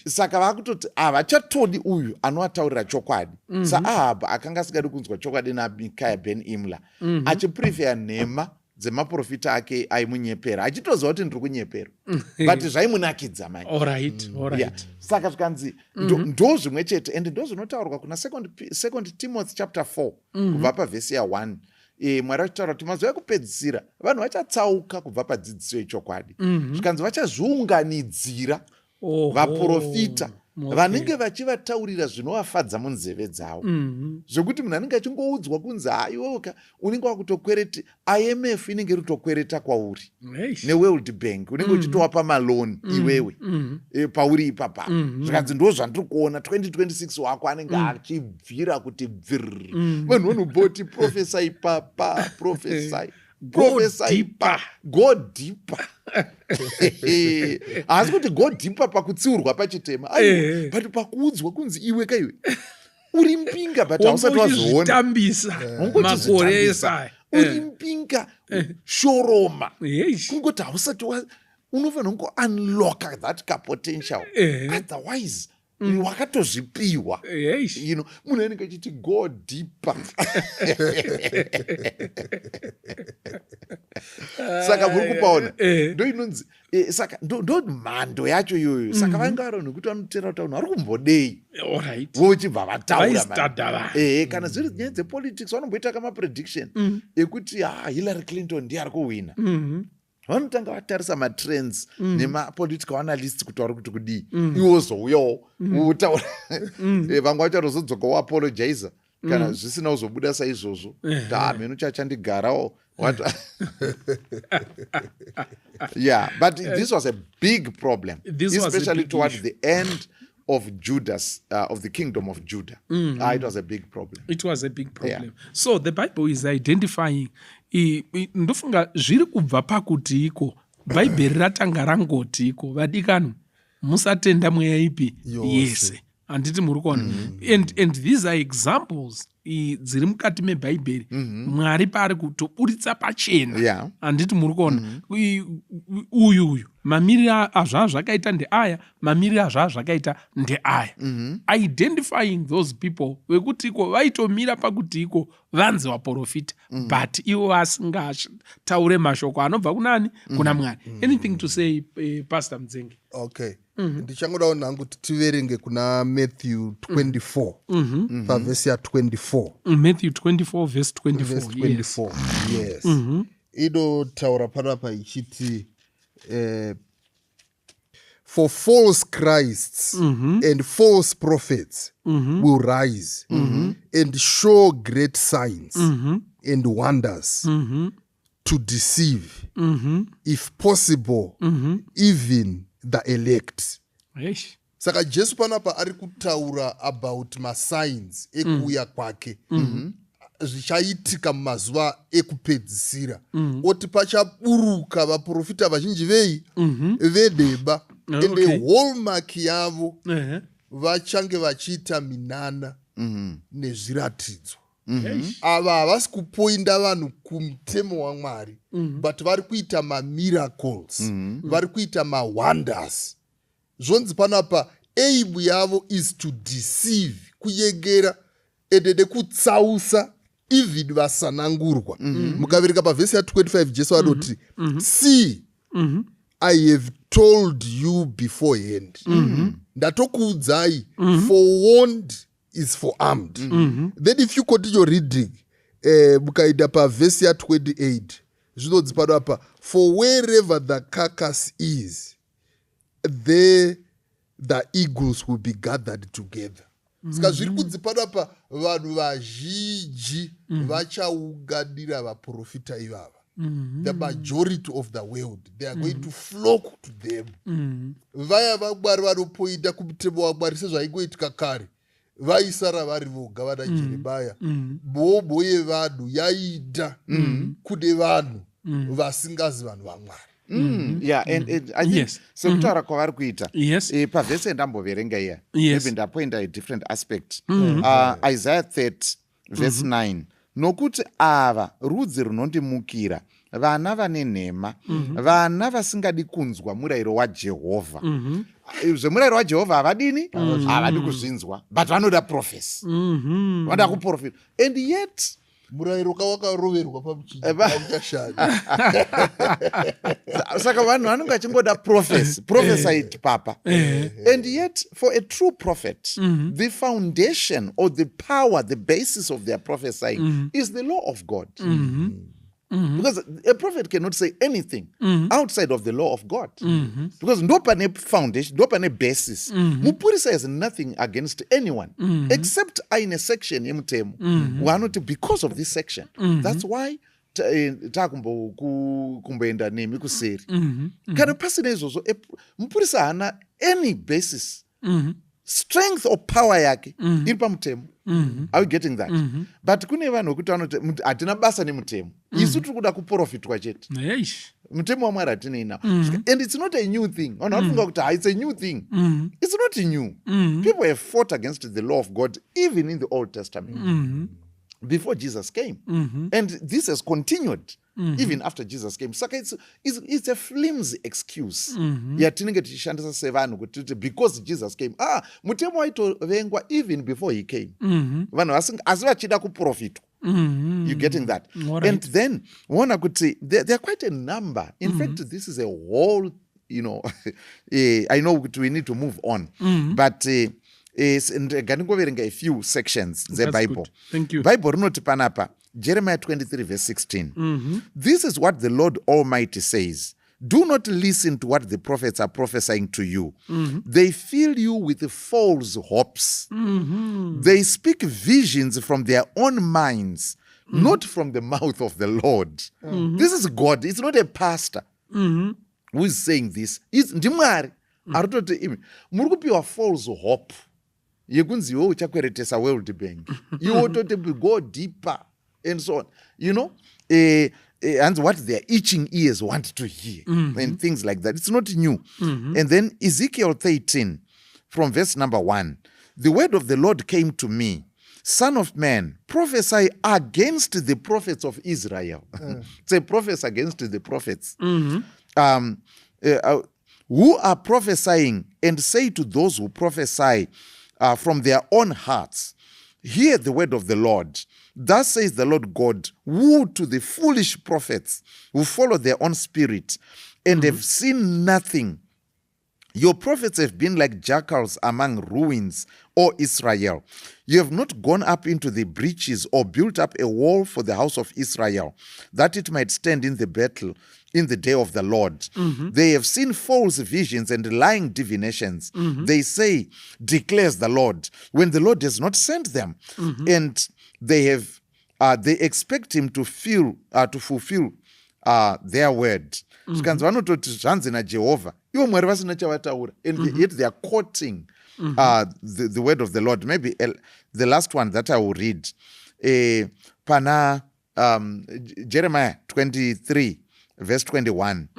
Saka vaakutoti havachatodi uyu anovataurira chokwadi, saAhabhu akanga asingadi kunzwa chokwadi naMikaya ben Imla, achiprefer nhema dzemaprofita ake aimunyepera, achitoziva kuti ndiri kunyepera, but zvaimunakidza manje. Saka zvikanzi ndo zvimwe chete, and ndo zvinotaurwa kuna Second Timothy chapter 4, kubva pavhesi ya1. Mwari achitaura kuti mazuva ekupedzisira vanhu vachatsauka kubva padzidziso yechokwadi. Zvikanzi vachazviunganidzira vaprofita vanenge vachivataurira zvinovafadza munzeve dzavo, zvekuti munhu anenge achingoudzwa kunzi, haiwoka, unenge wakutokwereti, IMF inenge iri kutokwereta kwauri, neWorld Bank, unenge uchitovapa maloan iwewe, pauri ipapa. Zvikanzi ndo zvandiri kuona 2026 wako anenge achibvira kuti bvirr, vanhu vanoboti, "Prophesy, papa, prophesy." Prophesy deeper. Go deeper. Haasi kuti go deeper pakutsiurwa pachitema, aiwa, but pakuudzwa kunzi iwe kaiwe uri mbinga, but hausati wazoona. Uchizvitambisa Wanga makore uchizvitambisa. ese aya. Uri mbinga shoroma, Eish. kungoti hausati unofanira kungounlocka that kapotential, otherwise wakatozvipiwa. Eish. Munhu anenge achiti go deeper. Saka muri kupaona, ndo inonzi saka ndo mhando yacho iyoyo. Saka vange vari vanhu vekuti vanotera kuti vanhu vari kumbodei, vochibva vataura. Vaistada vanhu. Ehe, kana zviri nyaya dzepolitics, vanomboita kamaprediction ekuti ha, Hillary Clinton ndiye ari kuhwina. Vanotanga vatarisa matrends nemapolitical analysts kuti vari kuti kudii, iwe wozouyawo wotaura. Vamwe vacho vanozodzoka woapologiza kana zvisina kuzobuda saizvozvo, ta mheno chachandigarawo. Yeah, but this was a big problem, This was a especially big toward issue. the end of Judas, of the kingdom of Judah. Ah, it was a big problem. It was a big problem. So the Bible is identifying ndofunga zviri kubva pakuti iko Bhaibheri ratanga rangoti iko, vadikanwa, musatenda mweya ipi? Yose. Yese, handiti muri kuona? And these are examples dziri mukati mebhaibheri, Mwari paari kutoburitsa pachena. Handiti muri kuona? Uyu mamiriro azvaa zvakaita ndeaya, mamiriro azvaa zvakaita ndeaya, identifying those people vekuti iko vaitomira pakuti iko vanzi vaprofita, but ivo vasingataure mashoko anobva kunani? Kuna Mwari. Anything to say, Pastor Mudzenge? Okay, ndichangodawo nhangu kuti tiverenge kuna Matthew 24, pavhesi ya24. Matthew 24 verse 24. Verse 24, yes. Inotaura panapa ichiti "For false Christs and false prophets will rise and show great signs and wonders to deceive, if possible, even the elect." Eish. Saka Jesu panapa ari kutaura about masigns ekuuya kwake, zvichaitika mumazuva ekupedzisira. Oti pachaburuka vaprofita vazhinji vei vedeba, ende hallmark yavo, vachange vachiita minana nezviratidzo. Ava havasi kupoinda vanhu kumutemo waMwari, but vari kuita mamiracles, vari kuita mawonders. Zvonzi panapa aim yavo is to deceive, kunyengera ende nekutsausa even vasanangurwa. Mukaverenga pavhesi ya25, Jesu anoti, "See, I have told you beforehand." Ndatokuudzai, forewarned is forearmed. Then if you continue reading, mukaenda pavhesi ya28, zvinonzi pano apa, "For wherever the carcass is, there the eagles will be gathered together." Saka zviri kunzi pano apa vanhu vazhinji vachaunganira vaprofita ivava. The majority of the world, they are going to flock to them. Vaya vaMwari vanopoinda kumutemo waMwari sezvaingoitika kare, vaisara vari voga vana Jeremaya. Mhomho yevanhu yaida kune vanhu vasingazi vanhu vaMwari. Yeah, and I think sekutaura kwavari kuita, pavhesi yandamboverenga iya, maybe ndapoinda a different aspect, Isaiah 30 verse 9, "Nokuti ava rudzi runondimukira, vana vane nhema, vana vasingadi kunzwa murayiro waJehovha." Zvemurayiro waJehovha havadini, havadi kuzvinzwa, but vanoda prophecy, vanoda kuprofita, and yet Murayiro kawakaroverwa pamuchinjashanya. Saka vanhu vanenge vachingoda prophecy, prophesied papa, and yet for a true prophet, the foundation or the power, the basis of their prophesying is the law of God, because a prophet cannot say anything outside of the law of God, because ndo pane foundation, ndo pane basis. Mupurisa has nothing against anyone except aine section yemutemo waanoti because of this section, that's why taakumboenda nemi kuseri. Kana pasina izvozvo, mupurisa haana any basis. Strength or power yake iri pamutemo. Are you getting that? But kune vanhu vekuti vanoti, "Hatina basa nemutemo, isu tiri kuda kuprofitwa chete. Mutemo waMwari hatinei nawo." And it's not a new thing. Vanhu vanofunga kuti, "Ha, it's a new thing." It's not new. People have fought against the law of God even in the Old Testament, before Jesus came, and this has continued even after Jesus came. Saka it's a flimsy excuse yatinenge tichishandisa sevanhu kuti titi because Jesus came. Ah, mutemo waitovengwa even before he came. Vanhu asi vachida kuprofitwa. You getting that? All right. And then woona kuti there are quite a number. In fact, this is a whole, I know kuti we need to move on, but ngandingoverenga a few sections dzeBible. Good. Thank you. Bible rinoti panapa, Jeremiah 23 verse 16, "This is what the Lord Almighty says: Do not listen to what the prophets are prophesying to you. They fill you with false hopes. They speak visions from their own minds, not from the mouth of the Lord." This is God. It's not a pastor who is saying this. NdiMwari ari kutoti, "Imi muri kupiwa false hope yekunzi iwe uchakweretesa World Bank, iwe wototi go deeper and so on." Hanzi what their itching ears want to hear and things like that. It's not new. And then Ezekiel 13 from verse number 1, "The word of the Lord came to me: Son of man, prophesy against the prophets of Israel." It's a prophecy against the prophets "who are prophesying, and say to those who prophesy from their own hearts, 'Hear the word of the Lord. Thus says the Lord God: Woe to the foolish prophets who follow their own spirit and have seen nothing. Your prophets have been like jackals among ruins, O Israel. You have not gone up into the breaches or built up a wall for the house of Israel, that it might stand in the battle in the day of the Lord. They have seen false visions and lying divinations. They say, "Declares the Lord," when the Lord has not sent them. And they expect him to fulfill their word." Zvikanzi vanototi zvanzi naJehovha, ivo Mwari vasina chavataura, and yet they are quoting the word of the Lord. Maybe the last one that I will read, pana Jeremiah 23 verse 21,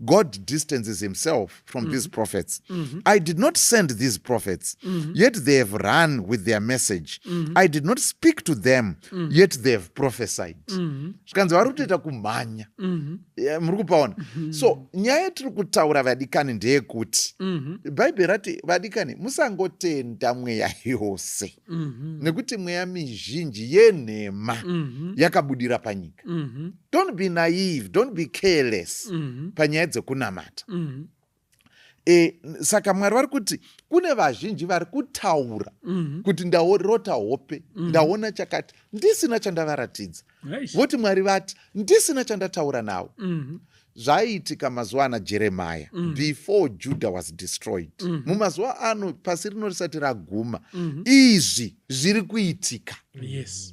God distances himself from these prophets. "I did not send these prophets, yet they have run with their message. I did not speak to them, yet they have prophesied." Zvikanzi vari kutoita kumhanya. Yeah, muri kupaona? So nyaya yatiri kutaura, vadikani, ndeyekuti Bhaibheri rati, vadikani, musangotenda mweya yose, nekuti mweya mizhinji yenhema yakabudira panyika. Don't be naive, don't be careless panyaya dzekunamata. Saka Mwari vari kuti kune vazhinji vari kutaura kuti ndarota hope, ndaona chakati, ndisina chandavaratidza. Voti Mwari vati, ndisina chandataura navo. Zvaiitika mazuva ana Jeremaya, before Judah was destroyed. Mumazuva ano pasi rino risati raguma, izvi zviri kuitika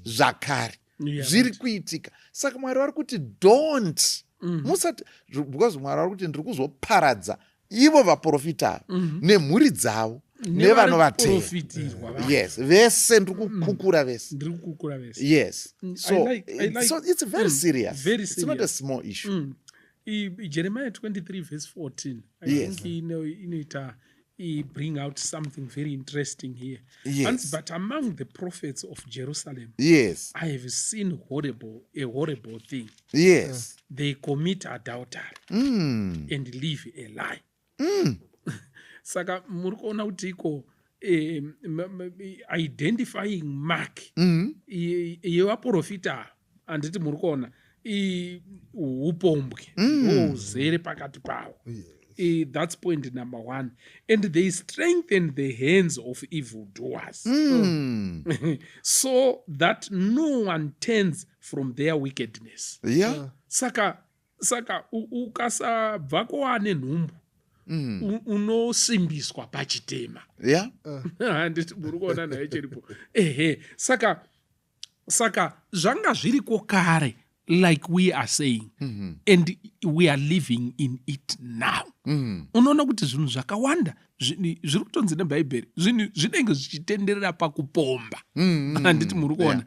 zvakare. Zviri kuitika. Saka Mwari vari kuti don't, musati, because Mwari vari kuti ndiri kuzoparadza ivo vaprofita ava nemhuri dzavo nevanovatera. Nevari kuprofitirwa vacho. Yes, vese ndiri kukukura vese. Ndiri kukukura vese. Yes. So, I like so it's very serious. Very It's not a serious. small issue. Jeremiah 23 verse 14, I think inoita bring out something very interesting here. Hanzi, "But among the prophets of Jerusalem I have seen horrible a horrible thing. They commit adultery and live a lie." Saka muri kuona kuti iko identifying mark yevaprofita, handiti muri kuona, upombwe huzere pakati pavo. That's point number one. "And they strengthen the hands of evil doers so that no one turns from their wickedness." Saka ukasabva wane nhumbu, unosimbiswa pachitema. Handiti muri kuona naye chiripo? Ehe, saka zvanga zviriko kare. Like we are saying, and we are living in it now. Unoona kuti zvinhu zvakawanda zviri kutonzi nebhaibheri, zvinhu zvinenge zvichitenderera pakupomba, handiti muri kuona?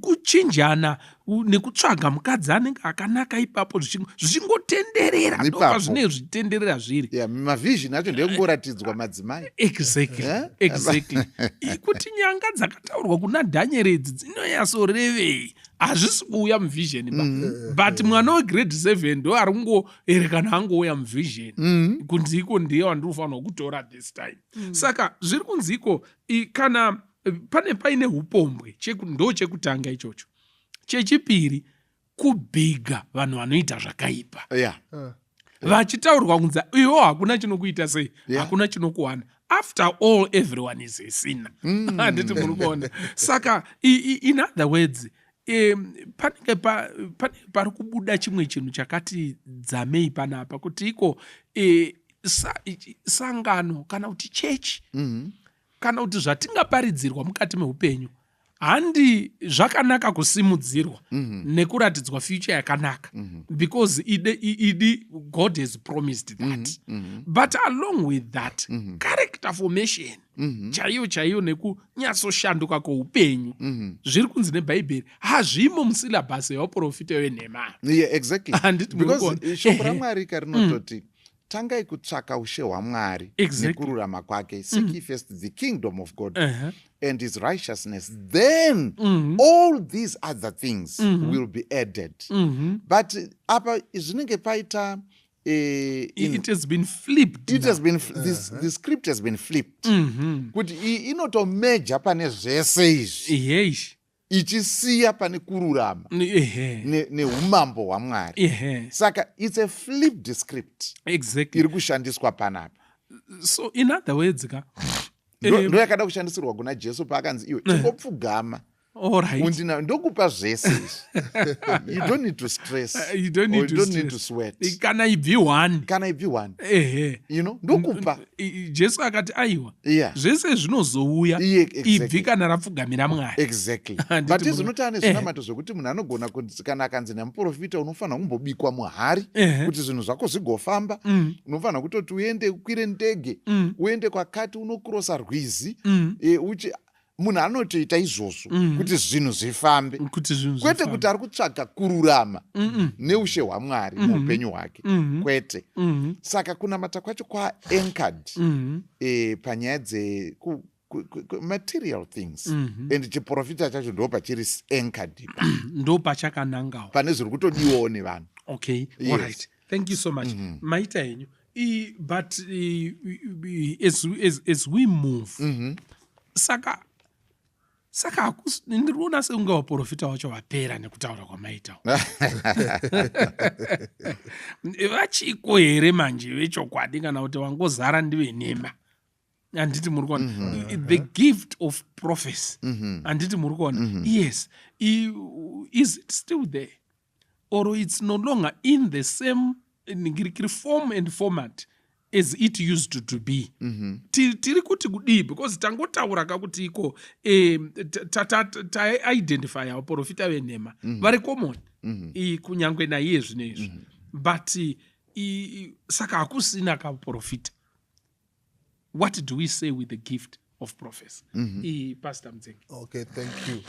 Kuchinjana nekutsvaga mukadzi anenge akanaka ipapo, zvichingotenderera. Ipapo. Ndopazvinenge zvichitenderera zviri. Yeah, mavision acho ndekungoratidzwa madzimai. Exactly. Eh? Exactly. Kuti nyanga dzakataurwa kuna Dhanieri idzi dzinonyatsorevei, hazvisi kuuya muvision ba, but mwana wegrade 7 ndo ari kungoerekana angouya muvision kunzi iko ndiye wandinofanirwa kutora this time. Saka zviri kunzi iko kana pane paine upombwe, ndo chekutanga ichocho. Chechipiri, kubhiga vanhu vanoita zvakaipa, vachitaurwa kunzi iwo hakuna chinokuita sei, hakuna chinokuwana. After all, everyone is a sinner, handiti muri kuona? Saka in other words, panenge pane pari kubuda chimwe chinhu chakati dzamei panapa, kuti iko sangano kana kuti chechi kana kuti zvatingaparidzirwa mukati meupenyu, handi zvakanaka kusimudzirwa nekuratidzwa future yakanaka, because idi God has promised that. But along with that, character formation chaiyo chaiyo nekunyatsoshanduka kweupenyu, zviri kunzi nebhaibheri hazvimo musyllabus yevaprofita venhema. Yeah, exactly. Handiti muri Because kuona? shoko raMwari karinototi, tangai kutsvaka ushe hwaMwari nekururama kwake. Seek ye first the kingdom of God and his righteousness, then all these other things will be added. But apa zvinenge paita It has been flipped it now. has been this, the script has been flipped, kuti iyi inotomeja pane zvese izvi, ichisiya pane kururama neumambo hwaMwari. Saka it's a flipped script iri kushandiswa panapa. So in other words ka, Ndo yakada kushandisirwa kuna Jesu paakanzi, iwe chingopfugama, undina ndokupa zvese izvi. You don't need to stress. You don't need Or to you don't need to stress. sweat. Kana ibvi one. Kana ibvi one. Ndokupa. Jesu akati aiwa, zvese zvinozouya ibvi kana rapfugamira Mwari. Exactly. Handiti But izinoti ane zvinamato zvekuti munhu anogona kuti kana akanzi nemuprofita, unofanira kumbobikwa muhari kuti zvinhu zvako zvigofamba. Unofanira kutoti uende, ukwire ndege, uende kwakati, unokrosa rwizi. Munhu anotoita izvozvo kuti zvinhu zvifambe, Kuti zvinhu kwete zvifambe. kuti ari kutsvaga kururama neushe hwaMwari muupenyu hwake, kwete. Saka kunamata kwacho kwaanchored panyaya material things, and chiprofita chacho ndo pachiri anchored ipa. Ndo pachakanangawo. Pane zviri kutodiwawo nevanhu. Okay. Yes. All right, thank you so much. Maita henyu. But as we move, saka ndiri kuona sekunge vaprofita vacho vapera nekutaura kwamaitawo. Vachiko here manje vechokwadi, kana kuti vangozara ndivenhema, handiti muri kuona? The gift of prophecy, handiti muri kuona? Yes. Is it still there, or it's no longer in the same ningirikiri form and format as it used to be? Tiri kuti kudii? Because tangotaura kakuti iko taidentifya vaprofita venhema vari common, kunyangwe naiye zvino izvi. But saka hakusina kaprofita. What do we say with the gift of prophecy? Pastor Mudzengi. Okay, thank you.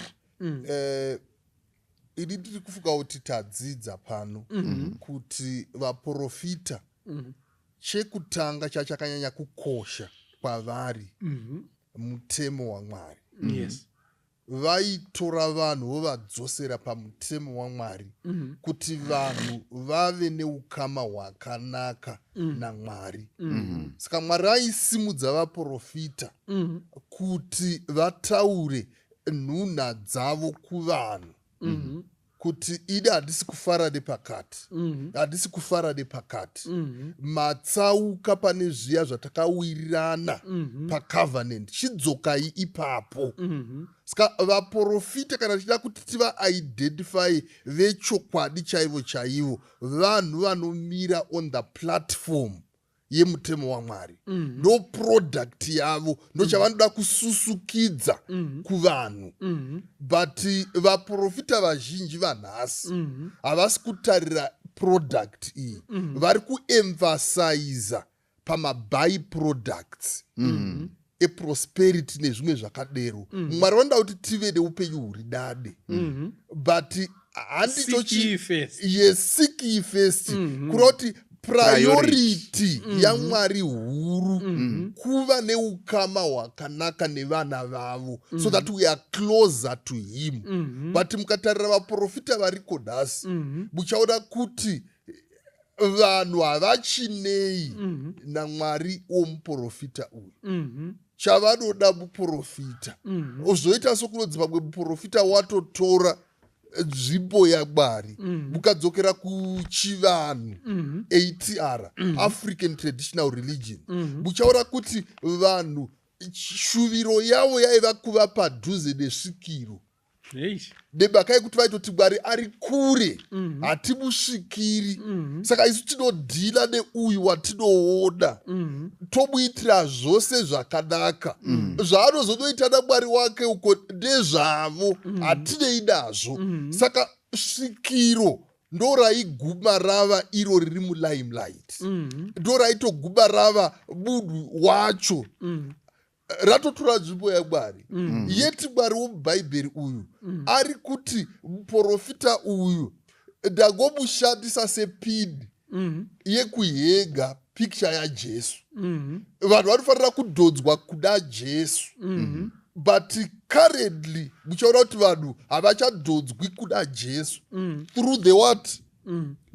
Ini ndiri kufunga kuti tadzidza pano kuti vaprofita, chekutanga chachakanyanya kukosha kwavari mutemo waMwari. Vaitora vanhu vovadzosera pamutemo waMwari kuti vanhu vave neukama hwakanaka naMwari. Saka Mwari aisimudza vaprofita kuti vataure nhunha dzavo kuvanhu, kuti idi handisi kufara nepakati, handisi kufara nepakati, matsauka pane zviya zvatakawirirana pacovenant, chidzokai ipapo. Saka vaprofita, kana tichida kuti tivaidentify vechokwadi chaivo chaivo, vanhu vanomira on the platform. yemutemo waMwari. Ndo product yavo, ndo chavanoda kususukidza kuvanhu. But vaprofita vazhinji vanhasi havasi kutarira product iyi, vari kuemphasiza pamaby products eprosperity nezvimwe zvakadero. Mwari vanoda kuti tive neupenyu huri dade, but handicho. Seek ye first. Yes, seek ye first, kureva kuti priority yaMwari huru kuva neukama hwakanaka nevana vavo, so that we are closer to him. But mukatarira vaprofita variko nhasi, muchaona kuti vanhu havachinei naMwari womuprofita uyu. Chavanoda muprofita. Zvoita sokunonzi pamwe muprofita watotora nzvimbo yaMwari. Mukadzokera kuchivanhu, ATR, African Traditional Religion, muchaona kuti vanhu shuviro yavo yaiva kuva padhuze nesvikiro, nemhaka yekuti vaitoti Mwari ari kure, hatimusvikiri. Saka isu tinodhila neuyu watinoona, tomuitira zvose zvakanaka. Zvaanozonoita naMwari wake uko ndezvavo, hatinei nazvo. Saka svikiro ndo raiguma rava iro riri mulimelight, ndo raitoguma rava munhu wacho, ratotora nzvimbo yaMwari. Yeti Mwari womubhaibheri uyu ari kuti muprofita uyu ndangomushandisa sepini yekuhenga picture yaJesu. Vanhu vanofanira kudhonzwa kuda Jesu, but currently muchaona kuti vanhu havachadhonzwi kuda Jesu through the what?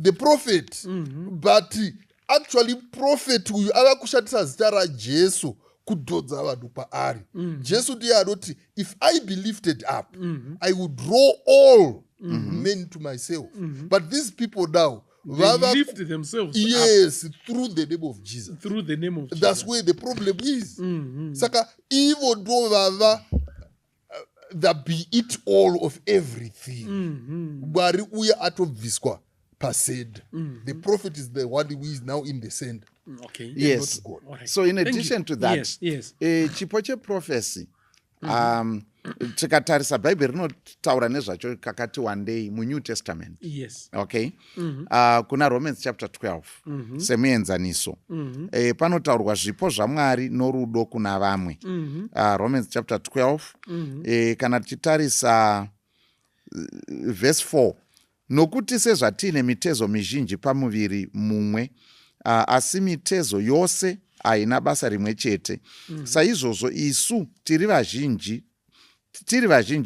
The prophet. But actually prophet uyu ava kushandisa zita raJesu kudhonza vanhu kwaari. Jesu ndiye anoti, "If I be lifted up, I will draw all men to myself." But these people now They vava lift themselves up yes, through the name of Jesus. Through the name of That's Jesus. Where the problem is. Saka ivo ndo vava the be it all of everything. Mwari uye atobviswa pacenter. The prophet is the one who is now in the center, not God. All right. So in Thank you. addition to that, chipo cheprophecy, tikatarisa Bhaibheri rinotaura nezvacho kakati wandei muNew Testament. Okay, kuna Romans chapter 12 semuenzaniso, panotaurwa zvipo zvaMwari norudo kuna vamwe. Romans chapter 12, kana tichitarisa verse 4, "Nokuti sezvatine mitezo mizhinji pamuviri mumwe, asi mitezo yose haina basa rimwe chete, saizvozvo isu tiri vazhinji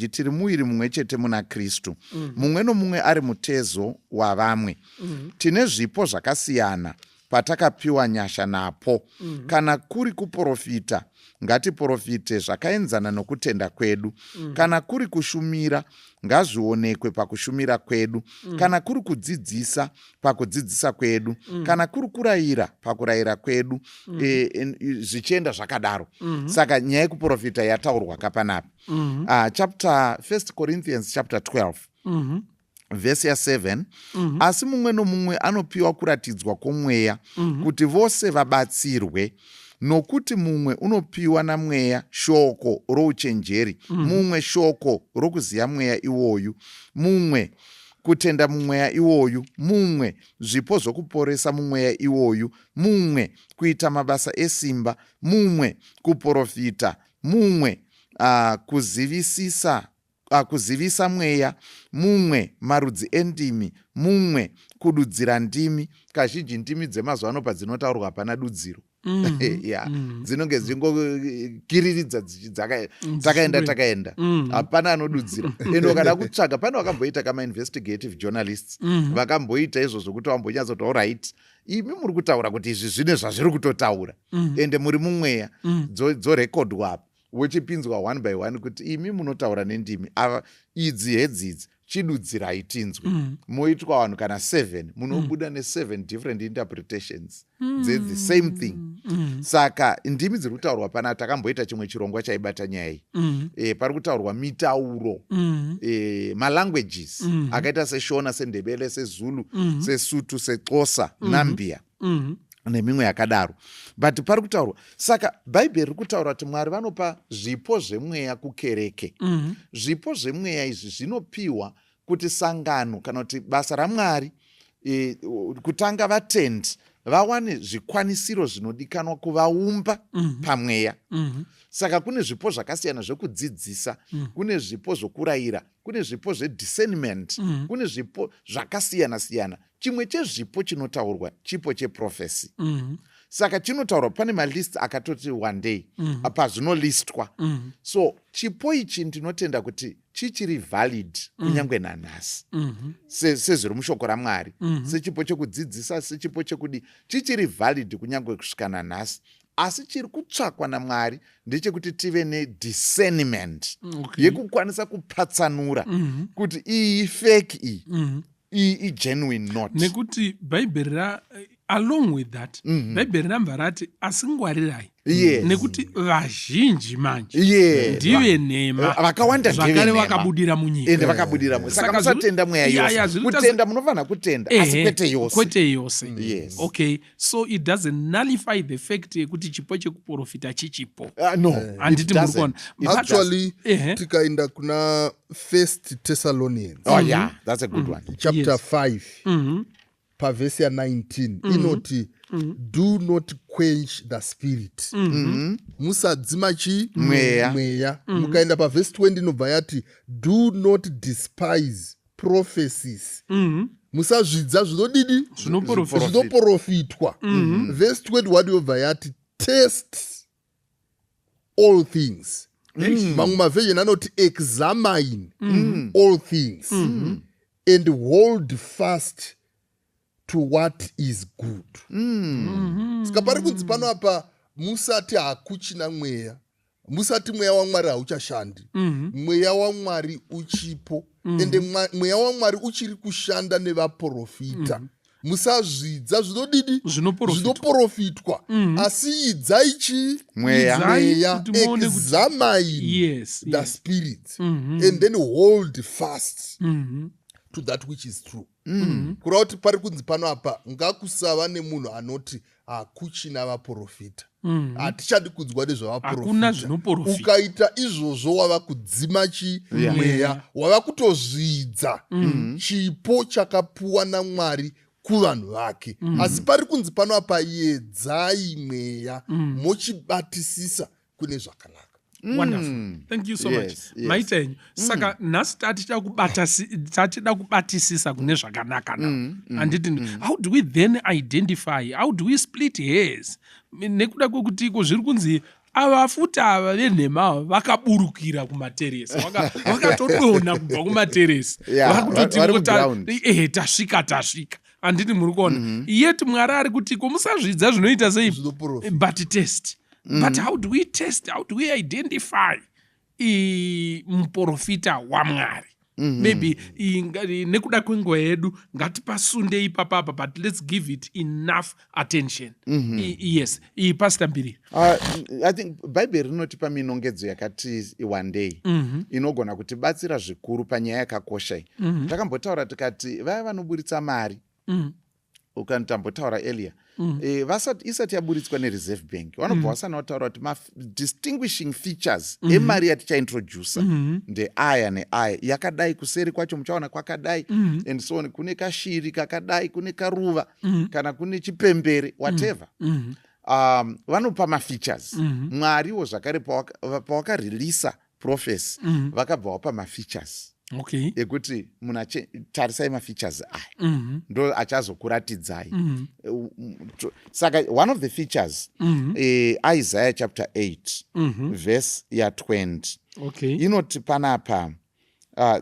tiri muviri mumwe chete muna Kristu, mumwe nomumwe ari mutezo wavamwe. Tine zvipo zvakasiyana patakapiwa nyasha napo. Kana kuri kuprofita, ngatiprofite zvakaenzana nokutenda kwedu. Kana kuri kushumira, ngazvionekwe pakushumira kwedu. Kana kuri kudzidzisa, pakudzidzisa kwedu. Kana kuri kurayira, pakurayira kwedu." Zvichienda zvakadaro. Saka nyaya yekuprofita yataurwa kapanapa. Chapter 1 Corinthians chapter 12, vhesi ya7: "Asi mumwe nomumwe anopiwa kuratidzwa kwomweya, kuti vose vabatsirwe. Nokuti mumwe unopiwa namweya shoko rouchenjeri, mumwe shoko rokuziva mweya iwoyu, mumwe kutenda mumweya iwoyu, mumwe zvipo zvokuporesa mumweya iwoyu, mumwe kuita mabasa esimba, mumwe kuprofita, mumwe kuzivisa mweya, mumwe marudzi endimi, mumwe kududzira ndimi." Kazhinji ndimi dzemazuva ano padzinotaurwa hapana dudziro ya dzinonge dzichingokiriridza, takaenda takaenda, hapana anodudzira. Ende ukada kutsvaga, pane vakamboita kamainvestigative journalists vakamboita izvozvo kuti vambonyatsoti, "Alright, imi muri kutaura kuti izvi zvine zvazviri kutotaura, ende muri mumweya." Dzorekodwa apa, wochipinzwa one by one kuti imi munotaura nendimi ava, idzi hedzidzi, chidudzirai tinzwe. Moitwa vanhu kana 7, munobuda ne7 different interpretations dzethe same thing. Saka ndimi dziri kutaurwa pana, takamboita chimwe chirongwa chaibata nyaya iyi. Pari kutaurwa mitauro, malanguages akaita seShona, seNdebele, seZulu, seSuthu, seXhosa, Nambia. Nemimwe yakadaro, but pari kutaurwa. Saka Bhaibheri riri kutaura kuti Mwari vanopa zvipo zvemweya kukereke. Zvipo zvemweya izvi zvinopiwa kuti sangano kana kuti basa raMwari, kutanga vatendi vawane zvikwanisiro zvinodikanwa kuvaumba pamweya. Saka kune zvipo zvakasiyana zvekudzidzisa, kune zvipo zvokurayira, kune zvipo zvediscernment, kune zvipo zvakasiyana siyana. Chimwe chezvipo chinotaurwa chipo cheprophecy. Saka chinotaurwa pane malist akatoti one day pazvinolistwa. So chipo ichi ndinotenda kuti chichiri valid kunyange nanhasi, sezviri mushoko raMwari, sechipo chekudzidzisa, sechipo chekudi, chichiri valid kunyange kusvika nanhasi. Asi chiri kutsvakwa naMwari ndechekuti tive nediscernment yekukwanisa kupatsanura kuti iyi fake, iyi iyi igenuine not. Nekuti Bhaibheri ra, along with that, Bhaibheri rambva rati, asi ngwarirai, nekuti vazhinji manje ndive nhema. Vakawanda. Zvakare vakabudira munyika. Ende vakabudira mu, saka Saka musatenda mweya yose. Kutenda munofanira kutenda, asi kwete yose. Kwete yose. Yes. Okay, so it doesn't nullify the fact yekuti chipo chekuprofita chichipo. No. Handiti muri kuona? Actually, tikaenda kuna First Thessalonians Oh yeah, that's a good one. chapter 5, pavhesi ya19, inoti, "Do not quench the spirit," musadzima chi? Mweya. Mweya. Mukaenda pavhesi 20, inobva yati, "Do not despise prophecies," musazvidza zvinodidi? Zvinoprofita. Zvinoprofitwa. Vhesi 21 yobva yati, "Test all things." Mamwe maversion anoti, "Examine all things and hold fast to what is good." Saka pari kunzi pano apa, musati hakuchina mweya, musati mweya waMwari hauchashandi. Mweya waMwari uchipo, ende mweya waMwari uchiri kushanda nevaprofita. Musazvidza zvinodidi? Zvinoprofitwa. Zvinoprofitwa, asi idzai chi? Mweya. Idzai Mweya. kuti muone kuti- Examine the spirit and then hold fast to that which is true. Kureva kuti pari kunzi pano apa, ngakusava nemunhu anoti hakuchina vaprofita, hatichadi kunzwa Hakuna nezvavaprofita. Zvinoprofita. Ukaita izvozvo, wava kudzima chi? Mweya. Wava kutozvidza chipo chakapuwa naMwari kuvanhu vake. Asi pari kunzi pano apa, yedzai mweya, mochibatisisa kune zvakanaka. Wonderful, thank you so much. Maita henyu. Saka nhasi tatida kubatisisa kune zvakanaka now, handiti? How do we then identify? How do we split hairs? Nekuda kwekuti iko zviri kunzi ava futi, ava venhema ava vakaburukira kumateresi, vakatodonha kubva kumateresi. Vakutoti Vari muground. Ehe, tasvika, tasvika, handiti muri kuona? Yet Mwari ari kuti ko musazvidza zvinoita sei? Zvinoprofita. But test. But how do we test? How do we identify muprofita waMwari? Maybe nekuda kwenguva yedu ngatipasunde ipapapa, but let's give it enough attention. Yes, iyi, Pastor Mbiri. I think Bhaibheri rinotipa minongedzo yakati one day inogona kutibatsira zvikuru panyaya yakakosha iyi. Takambotaura tikati vaya vanoburitsa mari, ukantambotaura earlier, isati yaburitswa neReserve Bank, vanobva vasana vataura kuti madistinguishing features emari yatichaintrodusa ndeaya neaya, yakadai, kuseri kwacho muchaona kwakadai, and so on, kune kashiri kakadai, kune karuva, kana kune chipembere, whatever. Vanopa mafeatures. Mwariwo zvakare pawakareleasa prophecy, vakabva vapa mafeatures ekuti munhu tarisai mafeatures aya, ndo achazokuratidzai. Saka one of the features, Isaiah chapter 8 verse ya20 inoti panapa,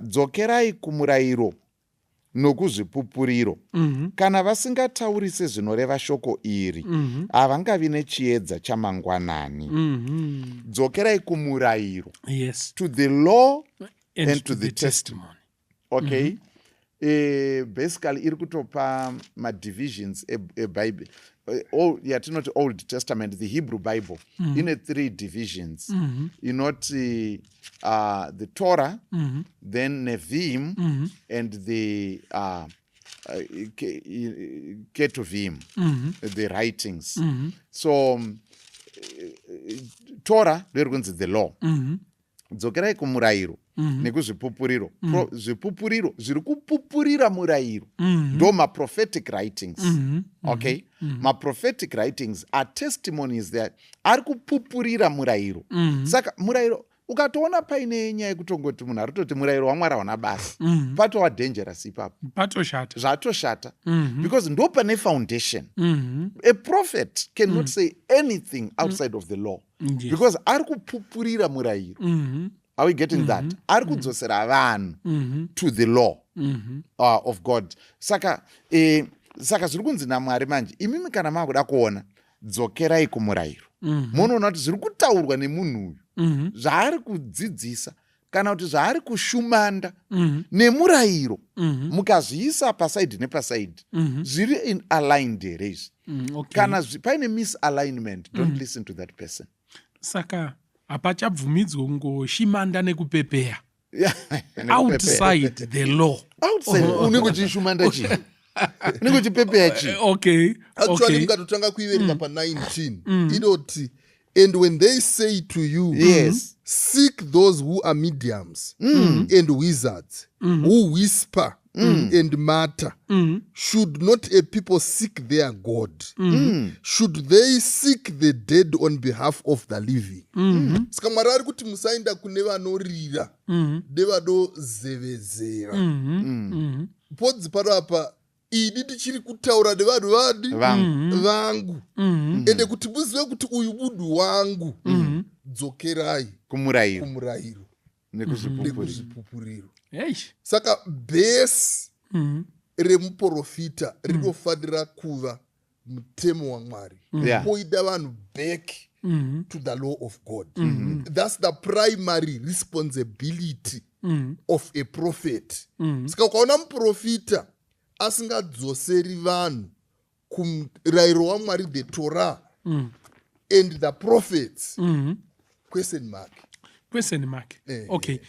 "Dzokerai kumurayiro nokuzvipupuriro. Kana vasingatauri sezvinoreva shoko iri, havangavi nechiedza chamangwanani." Dzokerai kumurayiro, to the law and to the testimony. Okay. Basically iri kutopa madivisions eBible. Yatinoti Old Testament, the Hebrew Bible, ine three divisions. Inoti the Torah, then Neviim, and the Ketuvim, the writings. So Torah ndiri kunzi the law. Dzokerai kumurayiro nekuzvipupuriro. Zvipupuriro zviri kupupurira murayiro ndo maprophetic writings, okay? Maprophetic writings are testimonies that ari kupupurira murayiro. Saka murayiro ukatoona paine nyaya yekutongoti munhu ari kutoti murayiro waMwari hauna basa, patova dangerous ipapo. Patoshata. Zvatoshata, because ndo pane foundation. A prophet cannot say anything outside of the law because ari kupupurira murayiro. Are we getting that? Ari kudzosera vanhu to the law of God. Saka zviri kunzi naMwari manje, imimi kana maakuda kuona, dzokerai kumurayiro, munoona kuti zviri kutaurwa nemunhu uyu, zvaari kudzidzisa kana kuti zvaari kushumanda nemurayiro, mukazviisa pasaidi nepasaidi, zviri in aligned here izvi? Kana paine misalignment, don't listen to that person. Saka hapachabvumidzwe kungoshimanda nekupepeya Nekupepeya. Outside the law. Outside unenge uchishumanda chii? Unenge uchipepeya chii? Actually, mukatotanga kuiverenga pa19, inoti, "And when they say to you, 'Seek those who are mediums and wizards who whisper and mutter, should not a people seek their God? Should they seek the dead on behalf of the living?'" Saka Mwari ari kuti musaenda kune vanorira nevanozevezera. Podzi pano apa ini ndichiri kutaura nevanhu vadi Vangu. Vangu. Ende kuti muzive kuti uyu munhu wangu, dzokerai kumurayiro kumurayiro nekuzvipupuriro. Nekuzvipupuriro. Eish. Saka base remuprofita rinofanira kuva mutemo waMwari, poida vanhu back to the law of God. That's the primary responsibility of a prophet. Saka ukaona muprofita asingadzoseri vanhu kumurayiro waMwari, the Torah and the prophets, question mark. Question mark. Okay.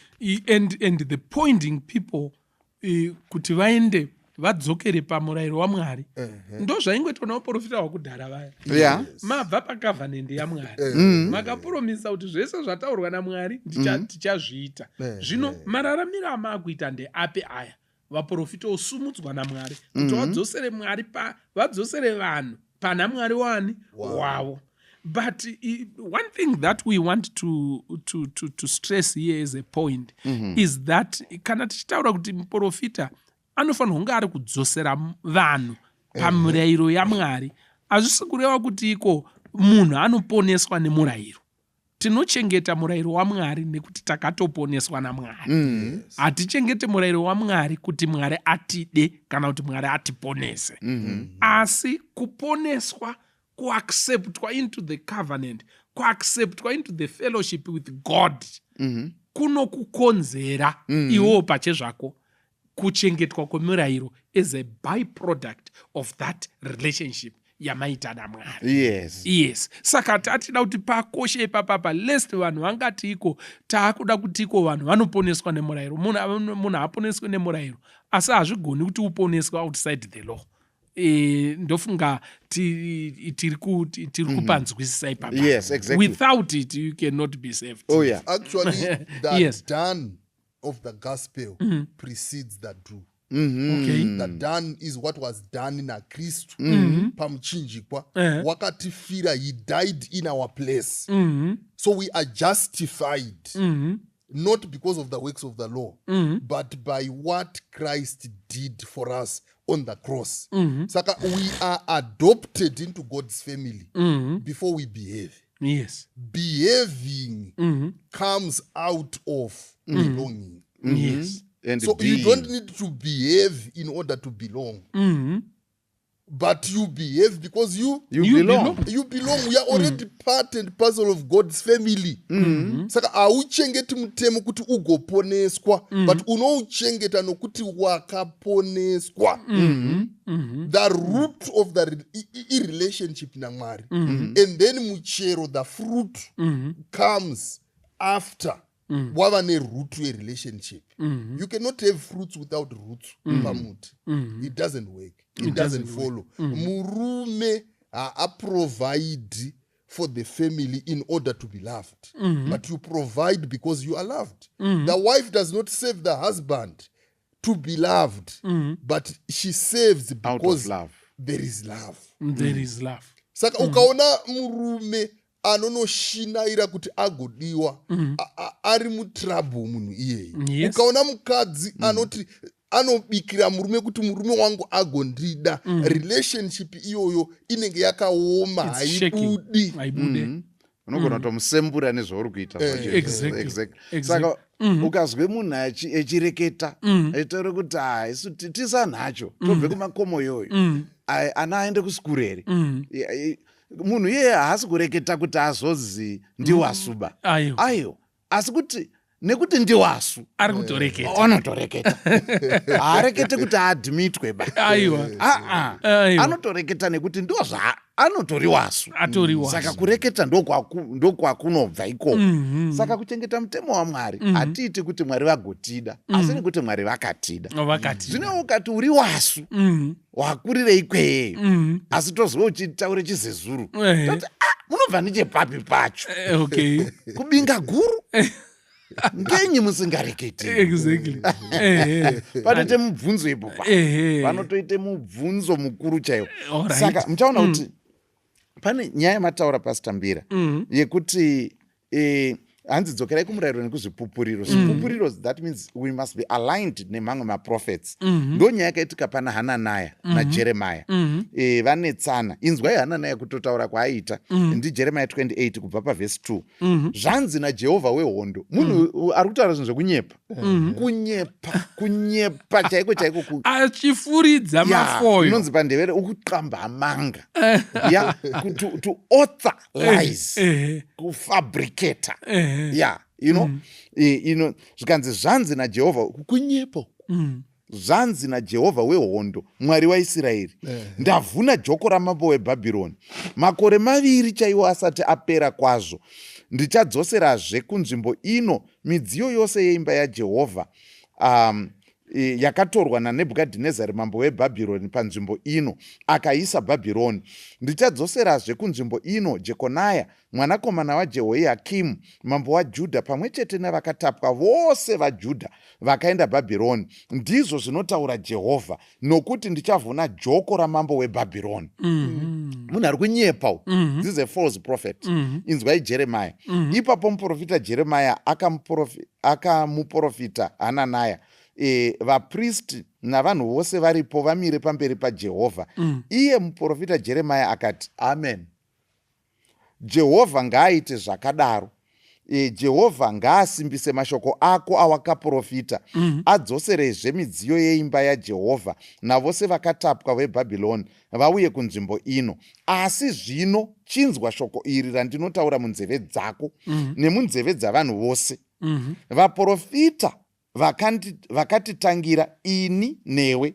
And the pointing people kuti vaende vadzokere pamurayiro waMwari ndo zvaingoitwa navaprofita vakudhara vaya. Mabva pacovenant yaMwari, makapromisa kuti zvese zvataurwa naMwari tichazviita. Zvino mararamiro amaakuita ndeapi aya? Vaprofita osumudzwa naMwari kuti vadzosere Mwari vadzosere vanhu pana Mwari wani wavo. But one thing that we want to stress here as a point is that kana tichitaura kuti muprofita anofanirwa kunge ari kudzosera vanhu pamurayiro yaMwari, hazvisi kureva kuti iko munhu anoponeswa nemurayiro. Tinochengeta murayiro waMwari nekuti takatoponeswa naMwari. Hatichengete murayiro waMwari kuti Mwari atide kana kuti Mwari atiponese. Asi kuponeswa, kuacceptwa into the covenant, kuacceptwa into the fellowship with God, kunokukonzera iwewo pachezvako kuchengetwa kwemurayiro as a byproduct of that relationship yamaita naMwari. Yes, saka tatida kuti pakoshe ipapapa, lest vanhu vangati iko taakuda kuti iko vanhu vanoponeswa nemurayiro. Munhu haaponeswi nemurayiro, asi hazvigoni kuti uponeswe outside the law. Ndofunga tiri kupanzwisisa ipapa. Without it you cannot be saved. Actually, the done of the gospel precedes the do. The done is what was done naKristu pamuchinjikwa. Wakatifira, he died in our place, so we are justified not because of the works of the law, but by what Christ did for us on the cross. Saka we are adopted into God's family before we behave. Behaving comes out of belonging. And So being. You don't need to behave in order to belong, but you behave because you You, You belong. belong. You belong. We are already part and parcel of God's family. Saka hauchengeti mutemo kuti ugoponeswa, but unouchengeta nokuti wakaponeswa. The root of the irelationship naMwari, and then muchero, the fruit, comes after. Wava neroot yerelationship. You cannot have fruits without roots pamuti. It doesn't work, it doesn't follow. Murume haaprovide for the family in order to be loved, but you provide because you are loved. The wife does not save the husband to be loved, but she saves Out of because love. There is love. There is love. Saka ukaona murume anonoshinaira kuti agodiwa, ari mutrouble munhu iyeye. Ukaona mukadzi anoti anobikira murume kuti murume wangu agondida, relationship iyoyo inenge yakaoma. It's shaking. Haibudi. Haibude. Unogona kutomusembura nezvauri kuita zvacho. Exactly. Saka ukazwe munhu echireketa achitaura kuti, "Ha, isu tisanhacho tobve kumakomo iyoyo. Ai, ana aende kusikuru here?" Munhu iyeye haasi kureketa kuti azozi ndiwasuba. Aiwa. Aiwa, asi kuti nekuti ndiwasu. Ari kutoreketa. Anotoreketa, haarekete kuti aadmitwe ba. Aiwa. Aa. Aiwa. Anotoreketa nekuti ndo zva anotori wasu. Atori wasu. Saka kureketa ndokwakunobva ikoko. Saka kuchengeta mutemo waMwari hatiiti kuti Mwari vagotida, asi nekuti Mwari vakatida. Vakati. Zvino ukati uri wasu, wakurirei kweyeyo, asi tozwe uchitaure chiZezuru, toti, "Ah, munobva nechepapi pacho?" Kubinga guru, ngenyi musingareketi? Panoite mubvunzo ipo pa. Panotoite mubvunzo mukuru chaiwo. Saka muchaona kuti pane nyaya yamataura, Pastor Mbira, yekuti hanzi dzokerai kumurayiro nekuzvipupuriro. Zvipupuriro, that means we must be aligned nemamwe maprophets. Ndo nyaya yakaitika pana Hananaya naJeremaya. Vanetsana. Inzwai Hananaya kutotaura kwaaiita. NdiJeremaya 28 kubva pavhesi 2. Zvanzi naJehovha wehondo. Munhu ari kutaura zvinhu zvekunyepa, kunyepa, kunyepa chaiko chaiko. Achifuridza mafoyo. Inonzi pandevere ukuqamba amanga, ya, to author lies, kufabricata. Ya, zvikanzi zvanzi naJehovha, kunyepa uku. Zvanzi naJehovha wehondo, Mwari waIsraeri, ndavhuna joko ramambo weBhabhironi. Makore 2 chaiwo asati apera kwazvo, ndichadzoserazve kunzvimbo ino midziyo yose yeimba yaJehovha yakatorwa naNebhukadhinezari mambo weBhabhironi panzvimbo ino akaisa Bhabhironi. Ndichadzoserazve kunzvimbo ino Jekonaya mwanakomana waJehoiakimu mambo waJudha, pamwe chete navakatapwa vose vaJudha vakaenda Bhabhironi, ndizvo zvinotaura Jehovha, nokuti ndichavhuna joko ramambo weBhabhironi." Munhu ari kunyepa uyu. This is a false prophet. Inzwai Jeremaya. Ipapo muprofita Jeremaya akamuprofita Hananaya, vapristi navanhu vose varipo vamire pamberi paJehovha. Iye muprofita Jeremaya akati, "Amen, Jehovha ngaaite zvakadaro. Jehovha ngaasimbise mashoko ako awakaprofita, adzoserezve midziyo yeimba yaJehovha navose vakatapwa veBhabhironi vauye kunzvimbo ino. Asi zvino chinzwa shoko iri randinotaura munzeve dzako nemunzeve dzavanhu vose. Vaprofita vakatitangira ini newe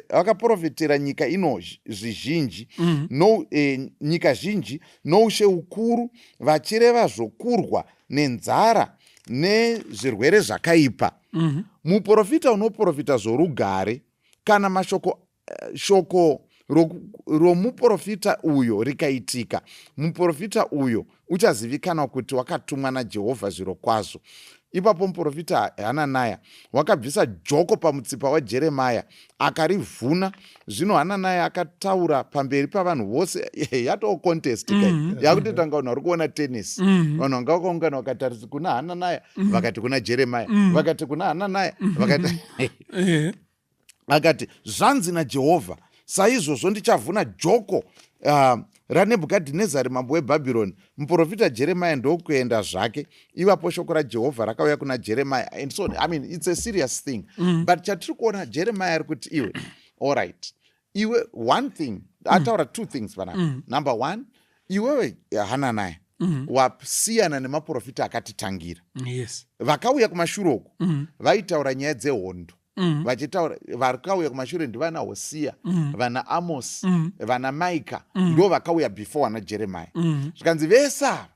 vakaprofitira nyika ino zvizhinji, no, nyika zhinji noushe ukuru, vachireva zvokurwa nenzara nezvirwere zvakaipa. Muprofita unoprofita zvorugare, kana mashoko shoko romuprofita uyo rikaitika, muprofita uyo uchazivikanwa kuti wakatumwa naJehovha zviro kwazvo." Ipapo muprofita Hananaya wakabvisa joko pamutsipa waJeremaya akarivhuna. Zvino Hananaya akataura pamberi pavanhu vose. Yatoo contest kai, yakutoita kunga vanhu vari kuona tennis. Vanhu vanga vakaungana vakatarisa kuna Hananaya, vakati kuna Jeremaya, vakati kuna Hananaya, vakati akati, "Zvanzi naJehovha, saizvozvo ndichavhuna joko raNebhukadhinezari mambo weBhabhironi." Muprofita Jeremaya ndokuenda zvake. Ivapo shoko raJehovha rakauya kuna Jeremaya and so on. I mean, it's a serious thing. But chatiri kuona, Jeremaya ari kuti, "Iwe, allright, iwe, one thing." Ataura two things panapa. Number one, iwewe Hananaya, wasiyana nemaprofita akatitangira. Vakauya kumashure uku vaitaura nyaya dzehondo. Vachitaura, vakauya kumashure ndivana Hosiya, vana Amos, vana Maika, ndo vakauya before vana Jeremaya. Zvikanzi vese ava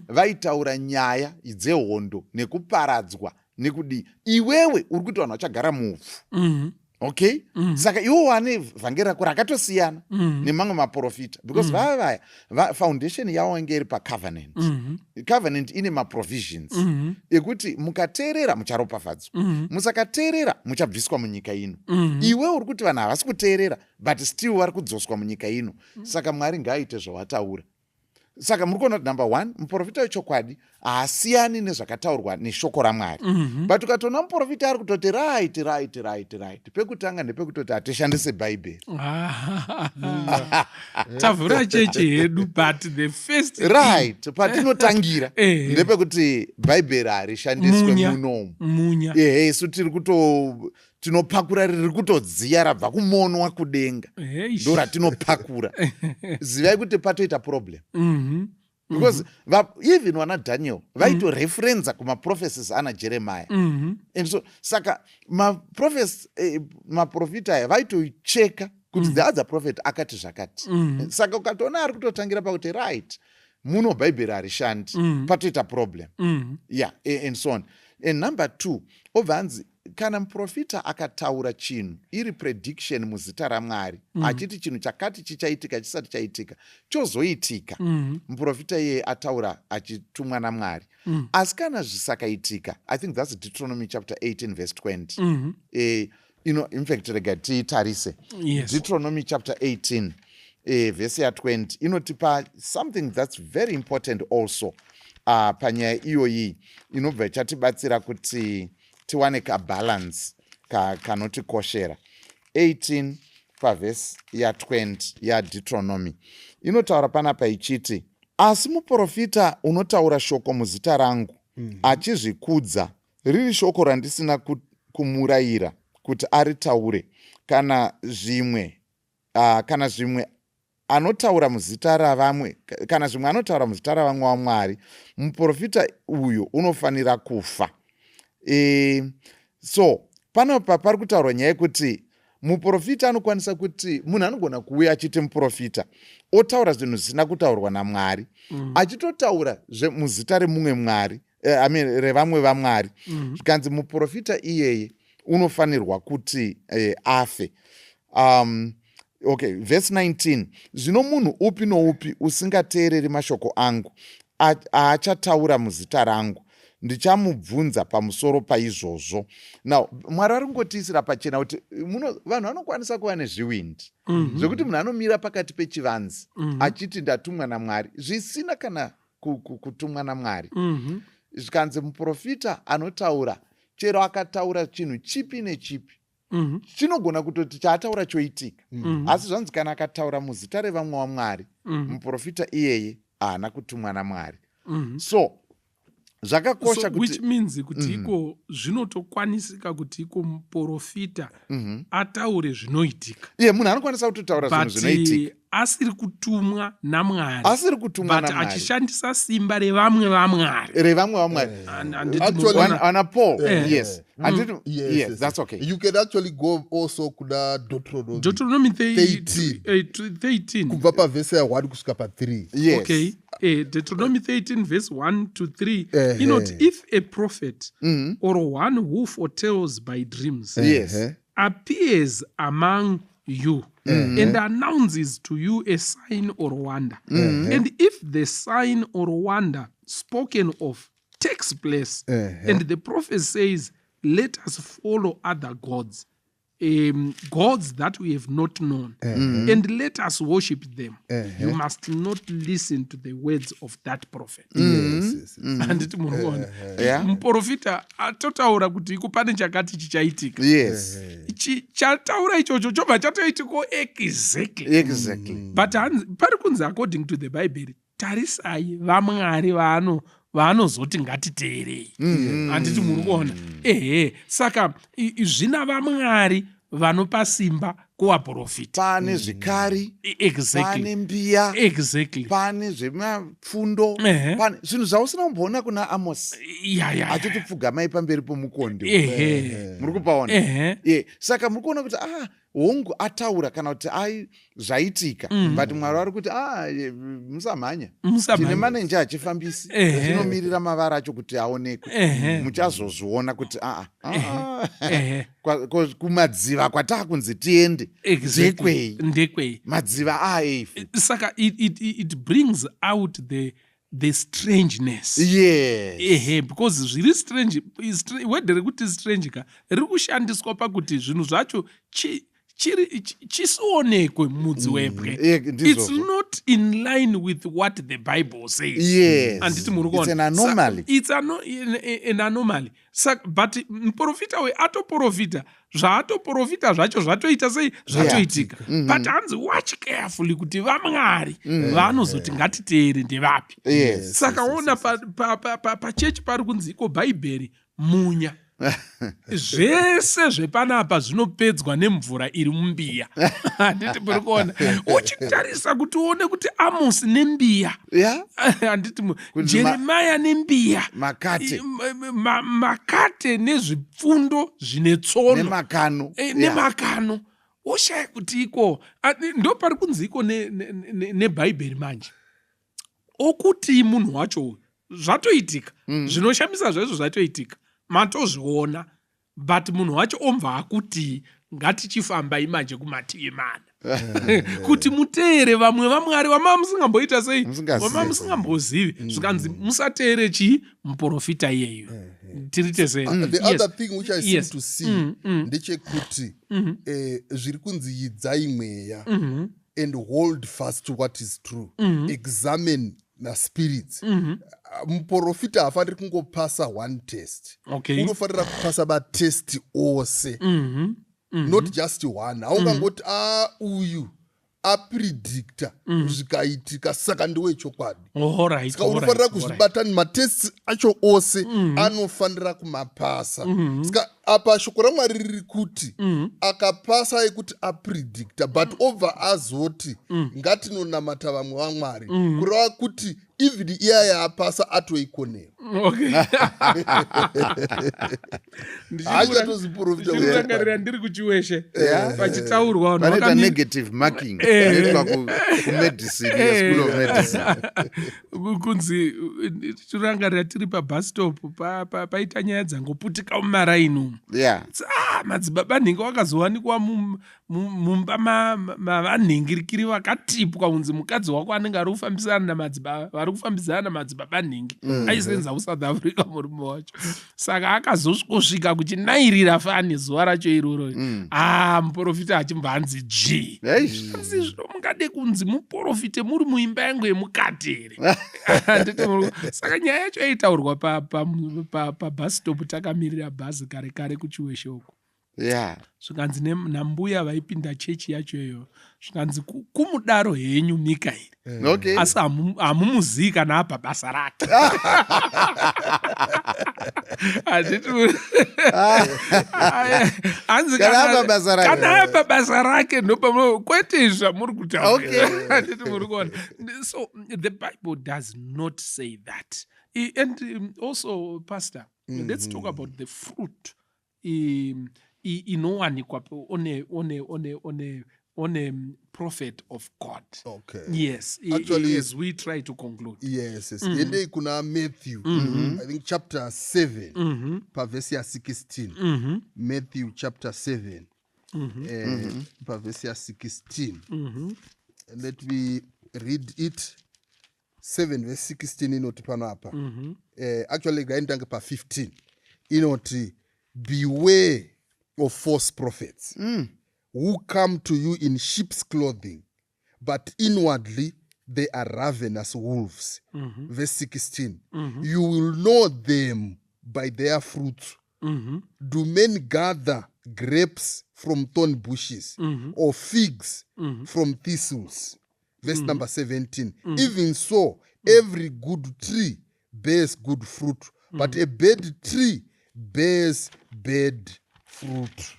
Vaitaura nyaya dzehondo nekuparadzwa nekudii. Iwewe uri kuti vanhu vachagara muvhu. Okay, saka iwo wane vhangeri rako rakatosiyana nemamwe maprofita because vaya vaya foundation yavo yange iri pacovenant. Covenant ine maprovisions ekuti mukateerera mucharopafadzwa, musakateerera muchabviswa munyika ino. Iwe uri kuti vanhu havasi kuteerera, but still vari kudzoswa munyika ino. Saka Mwari ngaaite zvawataura. Saka muri kuona kuti number one, muprofita wechokwadi haasiyani nezvakataurwa neshoko raMwari. But ukatoona muprofita ari kutoti right, pekutanga ndepekutoti hatishandise Bhaibheri. Tavhura chechi hedu, but the first Right, patinotangira ndepekuti Bhaibheri harishandiswe munomu. Munya. Ehe, isu tiri kuto tinopakura riri kutodziya rabva kumonwa kudenga, ndo ratinopakura. Zivai kuti patoita problem because even vana Daniel vaitoreferenza kumaprophecies ana Jeremiah. And so saka maprofita aya vaitocheka kuti the other prophet akati zvakati. Saka ukatoona ari kutotangira pakuti right, muno Bhaibheri harishandi, patoita problem. Yeah, and so on. And number two, obva anzi kana muprofita akataura chinhu iri prediction muzita raMwari, achiti chinhu chakati chichaitika chisati chaitika, chozoitika, muprofita iyeye ataura achitumwa naMwari. Asi kana zvisakaitika, I think that's Deuteronomy chapter 18 verse 20. In fact, rega tiitarise. Deuteronomy chapter 18 vhesi ya20 inotipa something that's very important also panyaya iyoyi, inobva ichatibatsira kuti tiwane kabalance kanotikoshera. 18 pavhesi ya20 yaDeuteronomy inotaura panapa ichiti, "Asi muprofita unotaura shoko muzita rangu achizvikudza, riri shoko randisina kumurayira kuti aritaure, kana zvimwe anotaura muzita ravamwe, kana zvimwe anotaura muzita ravamwe waMwari, muprofita uyu unofanira kufa." So panapa pari kutaurwa nyaya yekuti muprofita anokwanisa kuti munhu anogona kuuya achiti muprofita, otaura zvinhu zvisina kutaurwa naMwari, achitotaura muzita remumwe mwari, I mean, revamwe vamwari. Zvikanzi muprofita iyeye unofanirwa kuti afe. Okay, verse 19: "Zvino munhu upi noupi usingateereri mashoko angu aachataura muzita rangu, ndichamubvunza pamusoro paizvozvo." Now Mwari vari kungotiisira pachena kuti vanhu vanokwanisa kuva nezviwindi zvekuti munhu anomira pakati pechivanzi achiti ndatumwa naMwari, zvisina kana kutumwa naMwari. Zvikanzi muprofita anotaura, chero akataura chinhu chipi nechipi, chinogona kutoti chaataura choitika. Asi zvanzi kana akataura muzita revamwe waMwari, muprofita iyeye haana kutumwa naMwari. So zvakakosha So, kuti which means kuti iko zvinotokwanisika kuti iko muprofita ataure zvinoitika. Iye munhu anokwanisa kutotaura zvinhu But zvinoitika asiri kutumwa naMwari. Asiri kutumwa But naMwari. achishandisa simba revamwe vamwari. Revamwe vamwari. Handiti Actually- munoona? Ana Paul. Yes, handiti? Yes, Yes, that's okay. You can actually go also kuna Deuteronomy Deuteronomy 13. 13. Kubva pavhesi ya1 kusvika pa3. Yes. Okay, Deuteronomy 13 verse 1 to 3 inoti, "If a prophet or one who foretells by dreams appears among you and announces to you a sign or wonder, and if the sign or wonder spoken of takes place, and the prophet says, 'Let us follow other gods, gods that we have not known, and let us worship them,' you must not listen to the words of that prophet." Yes. Handiti munoona? Yeah. Muprofita atotaura kuti iko pane chakati chichaitika. Chataura ichocho chobva chatoitiko exactly. But pari kunzi according to the Bible, tarisai vamwari vaanozoti ngatiteerei. Handiti muri kuona? Ehe, saka zvina vamwari vanopa simba kuvaprofita. Pane zvikari, pane mbiya, pane zvemapfundo, pane zvinhu zvausina kumboona kuna Amosi achiti pfugamai pamberi pomukonde. Muri kupaona? Ye, saka muri kuona kuti ah, Hongu, ataura kana kuti ai zvaitika, but Mwari vari kuti, "Ah, musamhanya." Musamhanya. Tine manenje achifambisi. Tinomirira mavara acho kuti aonekwe. Muchazozviona kuti aa ah, kumadziva kwataakunzi tiende ndekwei? Ndekwei? Madziva aeifu. Saka it brings out the strangeness. Ehe, because zviri strange, word rekuti strange ka riri kushandiswa pakuti zvinhu zvacho chisionekwe mudzi wepwe. It's Ndizvozvo. not in line with what the Bible says. Handiti muri It's kuona? an anomaly. It's an anomaly. But muprofita uyu atoprofita, zvaatoprofita zvacho zvatoita sei? Zvatoitika. But hanzi watch carefully kuti vamwari vanozoti ngatiteere ndevapi. Saka ona, pachechi pari kunzi iko Bhaibheri munya, zvese zvepanapa zvinopedzwa nemvura iri mumbiya. Handiti muri kuona? Uchitarisa kuti uone kuti Amosi nembiya, handiti Kunzi Jeremaya nembiya, Makate. Makate nezvipfundo zvine tsono nemakano. Nemakano. Woshaya kuti iko ndo pari kunzi iko nebhaibheri manje okuti munhu wacho uyu zvatoitika, zvinoshamisa zvaizvo zvatoitika, matozviona, but munhu wacho omva akuti ngatichifambai manje kumativi mana kuti muteere vamwe vamwari vamava musingamboita sei? Musingazivi. Vamava musingambozivi. Zvikanzi musateere chii? Muprofita iyeyo. Tiri tese. The other thing which I seem to see ndechekuti zviri kunzi yidzai mweya and hold fast to what is true, examine maspirits. Muprofita haafaniri kungopasa one test. Unofanira kupasa matesti ose, not just one. Haungangoti a uyu apredicta zvikaitika, saka ndewechokwadi. Saka unofanira kuzvibata matests acho ose, anofanira kumapasa. Saka apa shoko raMwari riri kuti akapasa ekuti apredicta, but obva azoti ngatinonamata vamwe vamwari, kureva kuti even iya yaapasa atoikonera. Haachatoziprofita. Ndichikurangarira ndiri kuChiweshe pachitaurwa vanhu Vanoita negative marking inoitwa kumedicine, yeschool of medicine. Kunzi tirangarira tiri pabus stop, paita nyaya dzangoputika mumaraini umu. Ah, madzibaba nhingi wakazowanikwa mumba mavanhingirikiri vakatipwa, kunzi mukadzi wako anenge ari kufambisana namadzibaba, vari kufambidzana namadzibaba nhingi. Aisenza kuSouth Africa murume wacho, saka akazosvikosvika kuchinairira fani zuva racho iroro. Ah, muprofita achimbva anzi dzvi. Eish. Anzi zvino mungade kunzi muprofite muri muimba yangu yemukati here? Handiti saka nyaya yacho yaitaurwa pabus stop takamirira bhazi kare kare kuChiweshe uko. Zvikanzi nambuya vaipinda chechi yacho iyoyo, zvikanzi kumudaro henyu Mikaeri, asi hamumuzivi kana apa basa rake. Handiti hanzi Kana apa basa rake. Kana apa basa rake ndopamo, kwete izvi zvamuri kutaura. Handiti muri kuona? So the Bible does not say that. And also, Pastor, let's talk about the fruit inowanikwa on a prophet of God. Yes. Actually- As we try to conclude. Yes. Endei kuna Matthew, I think chapter 7, pavhesi ya16. Matthew chapter 7, pavhesi ya16. Let me read it. 7 verse 16 inoti pano apa, actually ngainditange pa15, inoti, "Beware of false prophets who come to you in sheep's clothing, but inwardly they are ravenous wolves." Verse 16, "You will know them by their fruits. Do men gather grapes from thorn bushes or figs from thistles?" Verse number 17, "Even so every good tree bears good fruit, but a bad tree bears bad fruit."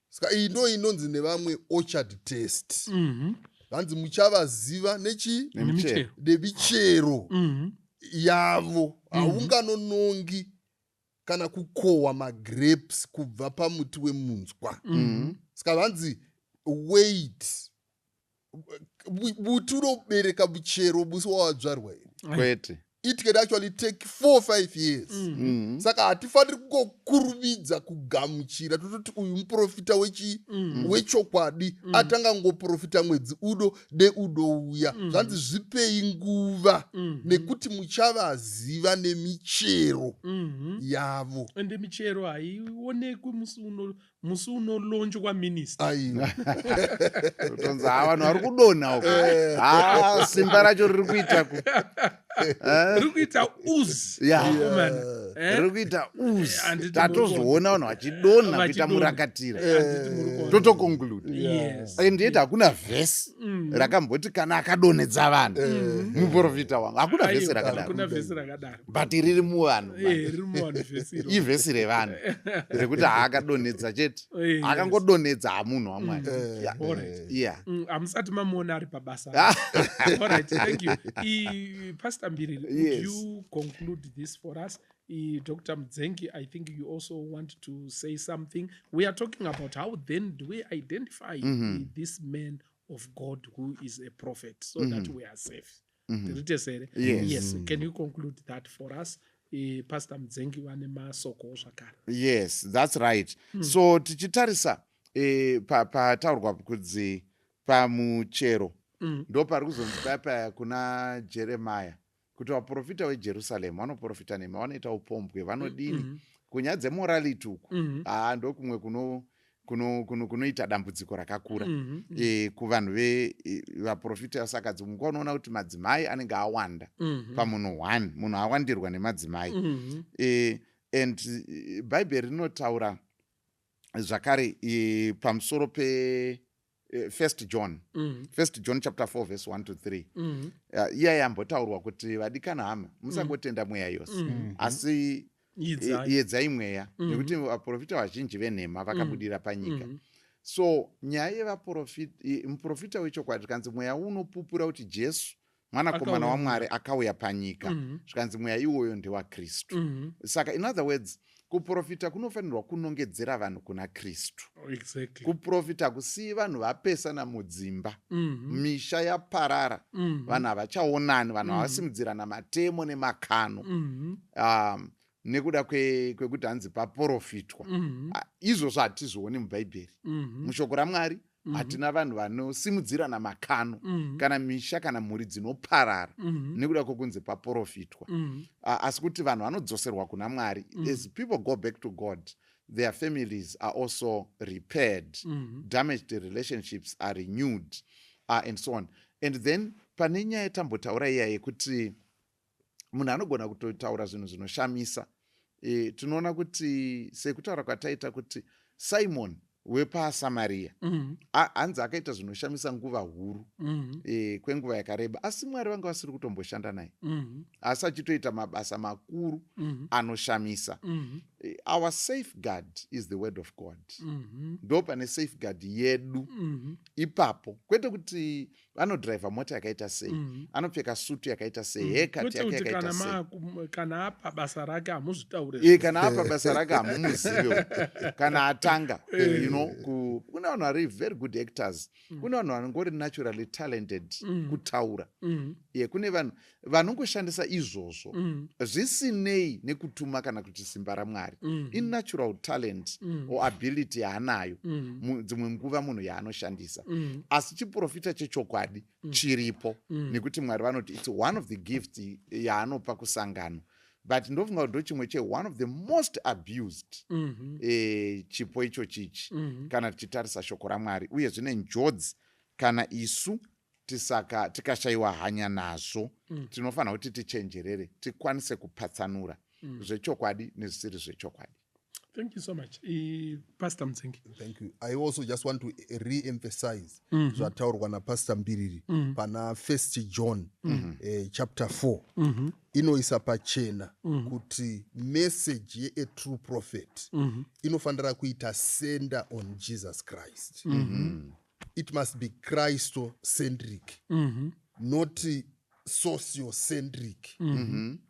Saka iyi ndo inonzi nevamwe orchard test. Vanzi muchavaziva nechi? Nemichero. Nemichero yavo. Haunganonongi kana kukohwa magrapes kubva pamuti wemunzwa. Saka Saka vanzi wait, muti unobereka muchero musi wawadzvarwa here? Kwete. It can actually take 4 5 years. Saka hatifaniri kungokurumidza kugamuchira tototi uyu muprofita wechokwadi atanga ngoprofita mwedzi uno neunouya. Zvanzi zvipei nguva, nekuti muchavaziva nemichero yavo. Ende michero haionekwi musi unolonjwa minista. Aiwa. Tonzi, ha, vanhu vari kudonha uko, ha, simba racho riri kuita ku Riri kuita uzi. Vakomana. Eh? Riri kuita uzi. Handiti Tatozoona vanhu vachidonha kuita Vachidonha. murakatira. Handiti muri kuona? Totoconclude. And yet hakuna vhesi rakamboti kana akadonhedza vanhu muprofita wangu. Hakuna vhesi Aiwa, rakadaro. hakuna vhesi rakadaro. But riri muvanhu. Riri muvanhu vhesi iro. Ivhesi revanhu rekuti haakadonhedza chete. Akangodonhedza hamunhu waMwari. All right. Hamusati mamuona ari pabasa. All right, thank you. Pastor Mbiriri, would you conclude this for us? Dr. Mdzengi, I think you also want to say something. We are talking about how then do we identify this man of God who is a prophet so that we are safe. Tiri tese here? Yes. Yes. Can you conclude that for us? Pastor Mdzengi vane masoko zvakare. Yes, that's right. So tichitarisa pataurwa kudzi pamuchero, ndo pari kuzonzi paya paya kuna Jeremaya kuti vaprofita veJerusarema vanoprofita nema, vanoita upombwe, vanodini, kunyaya dzemorality uku. Haa, ndokumwe kunoita dambudziko rakakura kuvanhu vevaprofita. Saka dzimwe nguva unoona kuti madzimai anenge awanda pamunhu one, munhu awandirwa nemadzimai. And Bhaibheri rinotaura zvakare pamusoro pe First John, First John chapter 4 verse 1 to 3. Iya yambotaurwa kuti, vadikana hama, musangotenda mweya yose, asi Idzai. Yedzai mweya, nekuti vaprofita vazhinji venhema vakabudira panyika. So nyaya yevaprofita, muprofita wechokwadi, zvikanzi mweya unopupura kuti Jesu mwanakomana Akauya. waMwari akauya panyika, zvikanzi mweya iwoyo ndewaKristu. Saka in other words, kuprofita kunofanirwa kunongedzera vanhu kuna Kristu. Kuprofita kusiyi vanhu vapesana mudzimba, misha yaparara, vanhu havachaonani, vanhu havasimudzirana matemo nemakano nekuda kwekuti hanzi paprofitwa. Ah, izvozvo hatizvioni muBhaibheri. Mushoko raMwari hatina vanhu vanosimudzirana makano, kana misha kana mhuri dzinoparara nekuda kwokunzi paprofitwa. Ah, asi kuti vanhu vanodzoserwa kuna Mwari. As people go back to God, their families are also repaired, damaged relationships are renewed, and so on. And then pane nyaya yatambotaura iya yekuti munhu anogona kutotaura zvinhu zvinoshamisa. Tinoona kuti sekutaura kwataita kuti Simon wepaSamaria hanzi akaita zvinoshamisa nguva huru, kwenguva yakareba, asi Mwari vanga vasiri kutomboshanda naye, asi achitoita mabasa makuru anoshamisa. Our safeguard is the word of God. Ndo pane safeguard yedu ipapo, kwete kuti anodhiraivha mota yakaita sei, anopfeka sutu yakaita sei, haircut Kwete yake kuti yakaita kana sei. kana apa basa rake hamuzvitaure. Iye kana apa basa rake hamumuzivewo. Kana atanga, kune vanhu vari very good actors, kune vanhu vanongori naturally talented kutaura. Ye, kune vanhu vanongoshandisa izvozvo zvisinei nekutuma kana kuti simba raMwari. Inatural talent or ability yaanayo, dzimwe nguva munhu yaanoshandisa. Asi chiprofita chechokwadi chiripo, nekuti Mwari vanoti it's one of the gifts yaanopa kusangano. But ndofunga kuti ndochimwe che one of the most abused chipo icho chichi, kana tichitarisa shoko raMwari. Uye zvine njodzi kana isu tisaka tikashayiwa hanya nazvo. Tinofanira kuti tichenjerere, tikwanise kupatsanura zvechokwadi nezvisiri zvechokwadi. Thank you so much. Pastor Mdzengi. Thank you. I also just want to re-emphasize zvataurwa naPastor Mbiriri pana First John chapter 4. Inoisa pachena kuti message yea true prophet inofanira kuita center on Jesus Christ. It must be Christocentric, not sociocentric,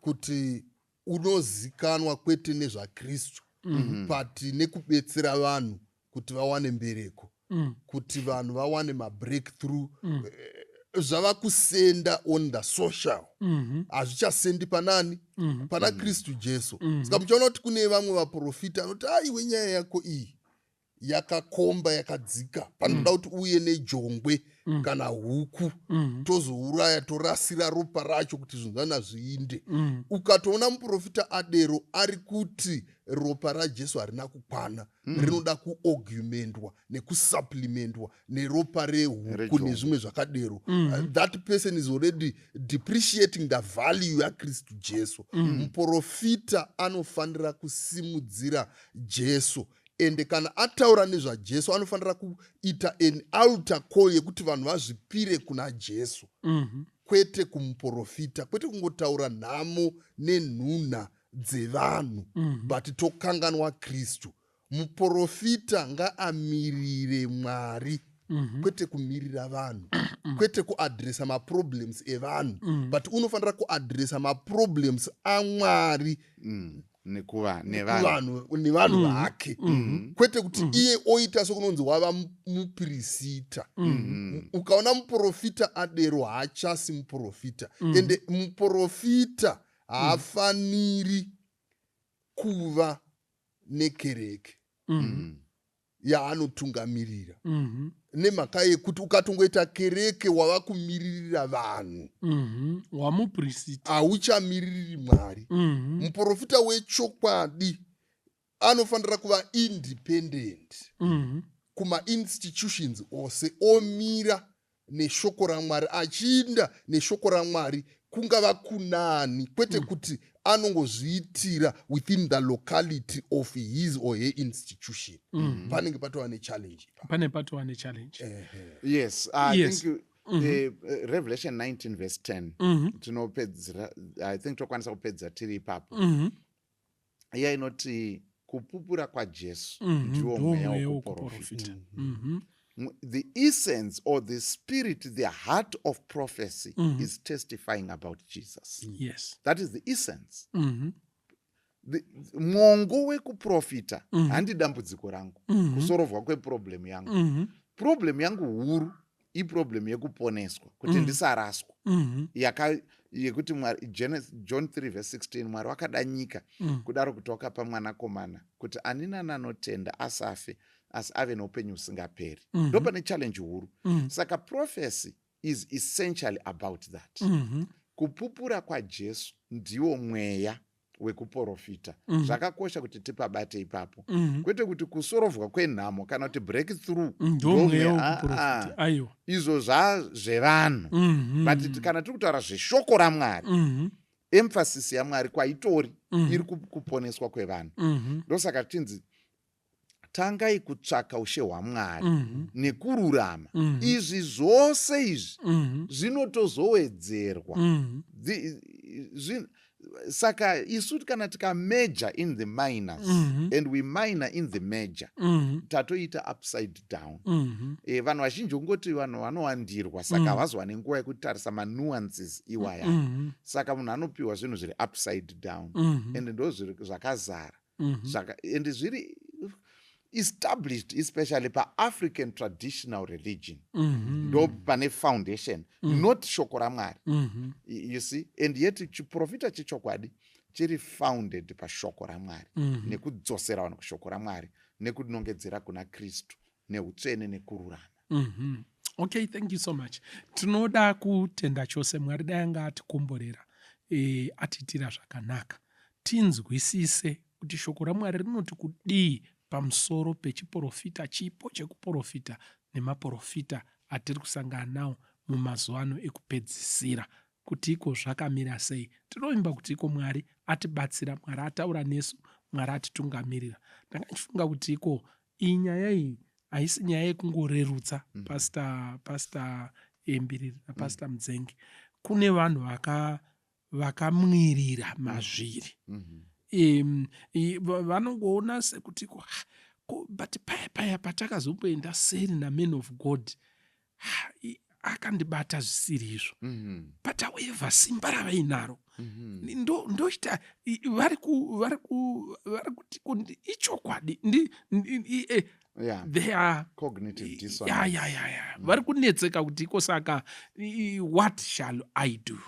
kuti unozikanwa kwete nezvaKristu, but nekubetsera vanhu kuti vawane mbereko. Kuti vanhu vawane mabreakthrough, zvava kusenda on the social, hazvichasendi panani, pana Kristu Jesu. Saka muchaona kuti kune vamwe vaprofita anoti, "Aiwe, nyaya yako iyi yakakomba, yakadzika, panoda kuti uye nejongwe kana huku, tozouraya, torasira ropa racho kuti zvinhu zvana zviinde." Ukatoona muprofita adero, ari kuti ropa raJesu harina kukwana, rinoda kuaugmentwa nekusupplementwa neropa rehuku Rejongwe. Nezvimwe zvakadero. That person is already depreciating the value yaKristu Jesu. Muprofita anofanira kusimudzira Jesu, ende kana ataura nezvaJesu anofanira kuita an altar call yekuti vanhu vazvipire kuna Jesu, kwete kumuprofita, kwete kungotaura nhamo nenhunha dzevanhu, but tokanganwa Kristu. Muprofita ngaamirire Mwari, kwete kumirira vanhu, kwete kuadresa maproblems evanhu, but unofanira kuadresa maproblems aMwari Nekuva nevanhu. Kuvanhu, nevanhu vake, kwete kuti iye oita sokunonzi wava mupirisita. Ukaona muprofita adero, haachasi muprofita. Ende muprofita haafaniri kuva nekereke yaanotungamirira, nemhaka yekuti ukatongoita kereke, wava kumiririra vanhu. Wamupirisita. Hauchamiririri Mwari. Muprofita wechokwadi anofanira kuva independent kumainstitutions ose, omira neshoko raMwari, achiinda neshoko raMwari kungava kunani, kwete kuti anongozviitira within the locality of his or her institution. Panenge patova nechallenge ipapo. Pane patova nechallenge. Yes, I think Revelation 19 verse 10, tinopedzera, I think tokwanisa kupedza tiri ipapo. Iya inoti kupupura kwaJesu ndiwo ndiwo mweya mweya wekuprofita. wekuprofita. The essence or the spirit, the heart of prophecy is testifying about Jesus. That is the essence. Mwongo wekuprofita handi dambudziko rangu, kusorovwa kweproblem yangu. Problem yangu huru iproblem yekuponeswa, kuti ndisaraswa, yaka yekuti Mwari, John 3 verse 16, Mwari wakada nyika kudaro kuti wakapa mwanakomana, kuti ani nani anotenda asafe, asi ave neupenyu husingaperi. Ndo pane challenge huru. Saka prophecy is essentially about that. Kupupura kwaJesu ndiwo mweya wekuprofita. Zvakakosha kuti tipabate ipapo, kwete kuti kusorovwa kwenhamo kana kuti breakthrough ndo ndo mweya mweya. wekuprofita. Ah, ah. Aiwa. Izvo zvazvevanhu, but kana tiri kutaura zveshoko raMwari, emphasis yaMwari kwaitori iri kuponeswa kwevanhu. Ndosaka tichinzi tangai kutsvaka ushe hwaMwari nekururama, izvi zvose izvi zvinotozowedzerwa. Saka isu kana tikamajor in the minors and we minor in the major, tatoita upside down. Vanhu vazhinji kungoti vanhu vanowandirwa, saka havazowane nguva yekutarisa manuances iwaya. Saka munhu anopiwa zvinhu zviri upside down, and ndo zviri zvakazara, and zviri established especially paAfrican traditional religion. Ndo pane foundation, not shoko raMwari. You see, and yet chiprofita chechokwadi chiri founded pashoko raMwari, nekudzosera vanhu kushoko raMwari, nekunongedzera kuna Kristu neutsvene nekururama. Okay, thank you so much. Tinoda kutenda chose. Mwari dai anga atikomborera, atiitira zvakanaka, tinzwisise kuti shoko raMwari rinoti kudii pamusoro pechiprofita, chipo chekuprofita nemaprofita atiri kusangana nawo mumazuva ano ekupedzisira, kuti iko zvakamira sei. Tinovimba kuti iko Mwari atibatsira, Mwari ataura nesu, Mwari atitungamirira. Ndanga ndichifunga kuti iko iyi nyaya iyi haisi nyaya yekungorerutsa. Pastor Mbiriri naPastor Mudzengi, kune vanhu vakamwirira mazviri. Vanongoona sekuti but paya paya patakazomboenda seri naman of God, ha, akandibata zvisiri izvo, but however simba ravainaro, ndochita vari kuti ichokwadi. They are cognitive dissonance. Ya, vari kunetseka kuti iko saka what shall I do?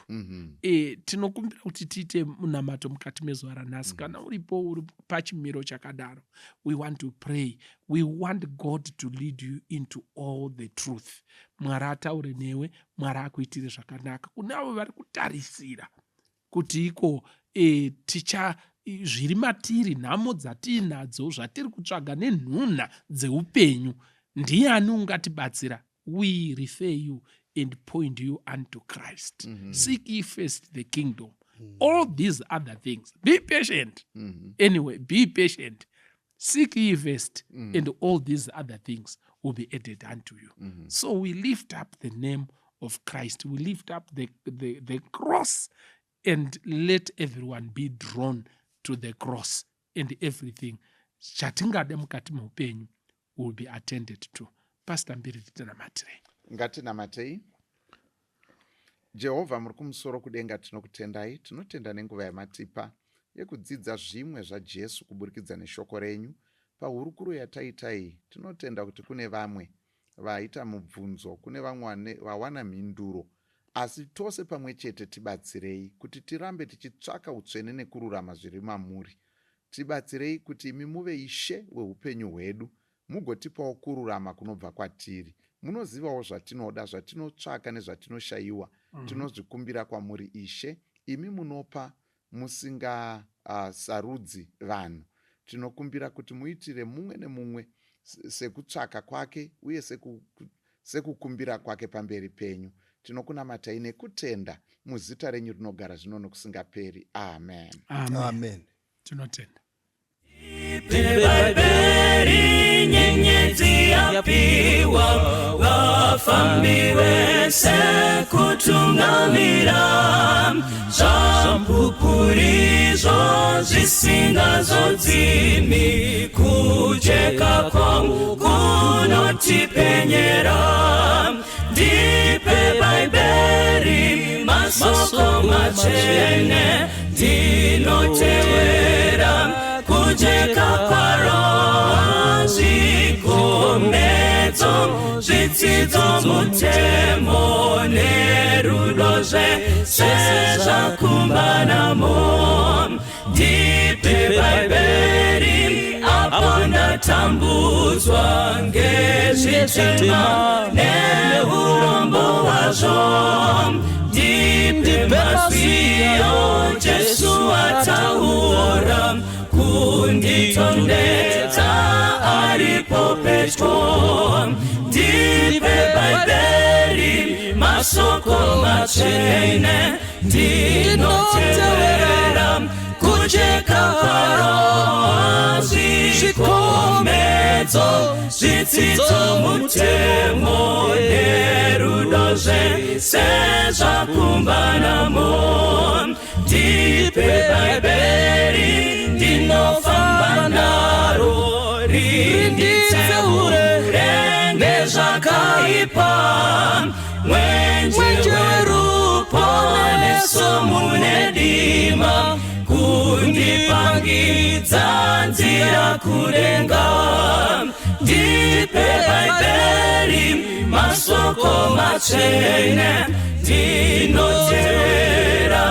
Tinokumbira kuti tiite munamato mukati mezuva ranhasi. Kana uripo uri pachimiro chakadaro, we want to pray. We want God to lead you into all the truth. Mwari ataure newe, Mwari akuitire zvakanaka. Kune avo vari kutarisira kuti iko ticha zviri matiri, nhamo dzatiinadzo, zvatiri kutsvaga nenhunha dzeupenyu, ndiani ungatibatsira? We refer you and point you unto Christ. Seek ye first the kingdom. All these other things, be patient. Anyway, be patient. Seek ye first and all these other things will be added unto you. So we lift up the name of Christ. We lift up the cross and let everyone be drawn to the cross, and everything chatingada mukati meupenyu will be attended to. Pastor Mbiri, titinamatirei. Ngatinamatei. Jehovha muri kumusoro kudenga, tinokutendai. Tinotenda nenguva yamatipa yekudzidza zvimwe zvaJesu kuburikidza neshoko renyu. Pahurukuro yataita iyi, tinotenda kuti kune vamwe vaita mubvunzo, kune vamwe vawana mhinduro, asi tose pamwe chete tibatsirei kuti tirambe tichitsvaka utsvene nekururama zviri mamuri. Tibatsirei kuti imi muve ishe weupenyu hwedu, mugotipawo kururama kunobva kwatiri. Munozivawo zvatinoda, zvatinotsvaka nezvatinoshayiwa. Tinozvikumbira kwamuri, Ishe, imi munopa musingasarudzi vanhu. Tinokumbira kuti muitire mumwe nemumwe sekutsvaka kwake uye sekukumbira kwake pamberi penyu. Tinokunamatai nekutenda muzita renyu rinogara zvino nokusingaperi. Amen. Amen. Amen. Tinotenda. Bhaibheri nyenyedzi yapiwa vafambi vese kutungamira, zvapupurizvo zvisingazodzimi, kujeka kwangu kunotipenyera. Ndipe Bhaibheri, masoko matsvene, ndinotevera kujeka kwaro, zvikomedzo, zvitsidzo, mutemo nerudo, zvese zvakumbanamo. Ndipe Bhaibheri apo ndatambudzwa ngezvitema neurombo hwazvo. Ndipe mazwiyo Jesu ataura kunditondedza aripo pedyo. Ndipe Bhaibheri, masoko matsvene, ndinotevera kujeka kwaro, zvikomedzo, zvitsidzo, mutemo nerudo, zvese zvakumbanamo. Ndipe Bhaibheri, ndinofamba naro, rinditseure ngezvakaipa, mwenje weruponeso mune dima, kundipangidza nzira kudenga. Ndipe Bhaibheri, masoko matsvene, ndinotevera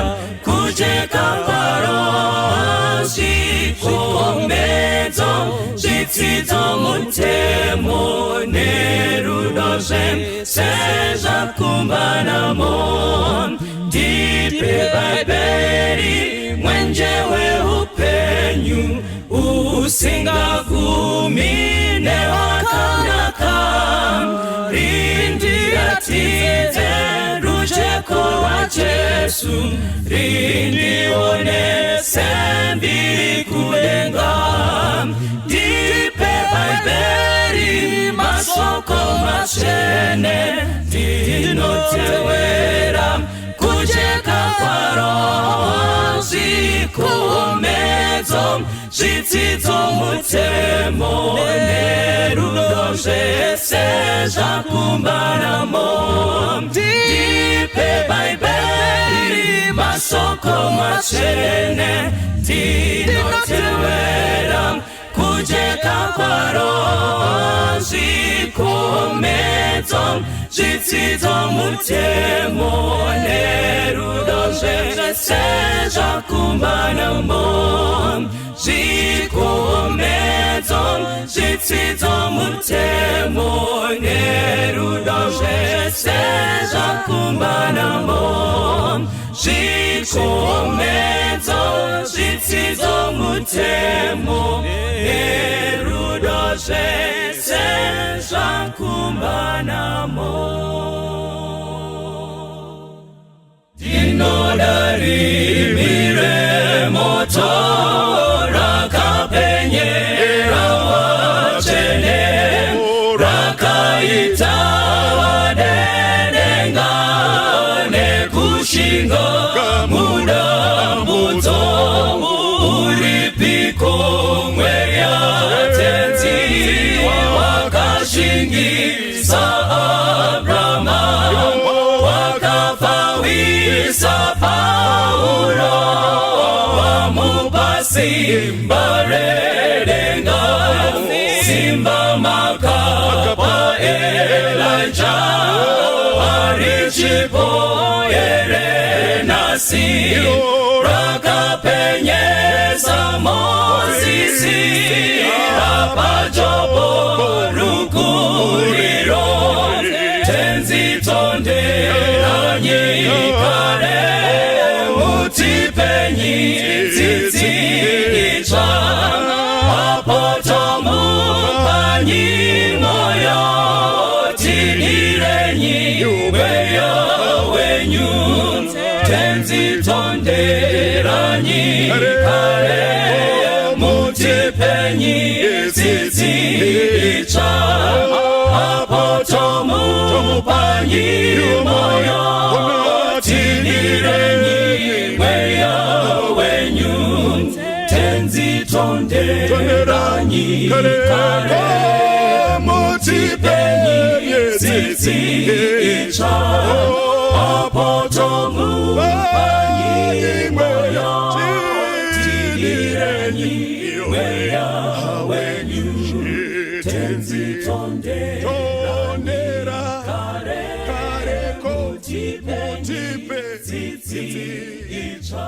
kujeka kwaro, zvikomedzo, zvitsidzo, mutemo nerudo, zvese zvakumbanamo. Ndipe Bhaibheri, mwenje weupenyu usingagumi newakanaka, rindiratidze rujeko rwaJesu, rindionese mbiri kudenga. Ndipe Bhaibheri, masoko matsvene, ndinotevera kujeka kwaro, zvikomedzo, zvitsidzo, mutemo nerudo, zvese zvakumbanamo. Ndipe Bhaibheri, masoko matsvene, ndinotevera kujeka kwaro. Zvikomedzo, zvitsidzo, mutemo nerudo zvese zvakumbanamo. Zvikomedzo, zvitsidzo, mutemo nerudo zvese zvakumbanamo. Zvikomedzo, zvitsidzo, mutemo nerudo zvese zvakumbanamo. Ndinoda rimi remoto rakapenyera vatsvene, rakaita vadenenga nekushinga mudambudzo. Uripiko mweya Tenzi wakashingisa Abrama, wakafawisa Pauro, wamupa simba redenga, simba makapa Elija, richipo here nhasi, rakapenyesa Mozisi, rapa Jobho rukuriro? Tenzi, tonderanyi kare, mutipenyi tsitsi itsva, apo tomupanyi moyo, tidirenyi mweya wenyu. Tenzi, tonderanyi kare, mutipenyi tsitsi itsva, apo tomupanyi moyo, tidirenyi mweya wenyu. Tenzi, tonderanyi kare, mutipenyi tsitsi itsva, apo tomupanyi moyo, tidirenyi mweya wenyu. Tenzi, tonderanyi kare, mutipenyi tsitsi itsva.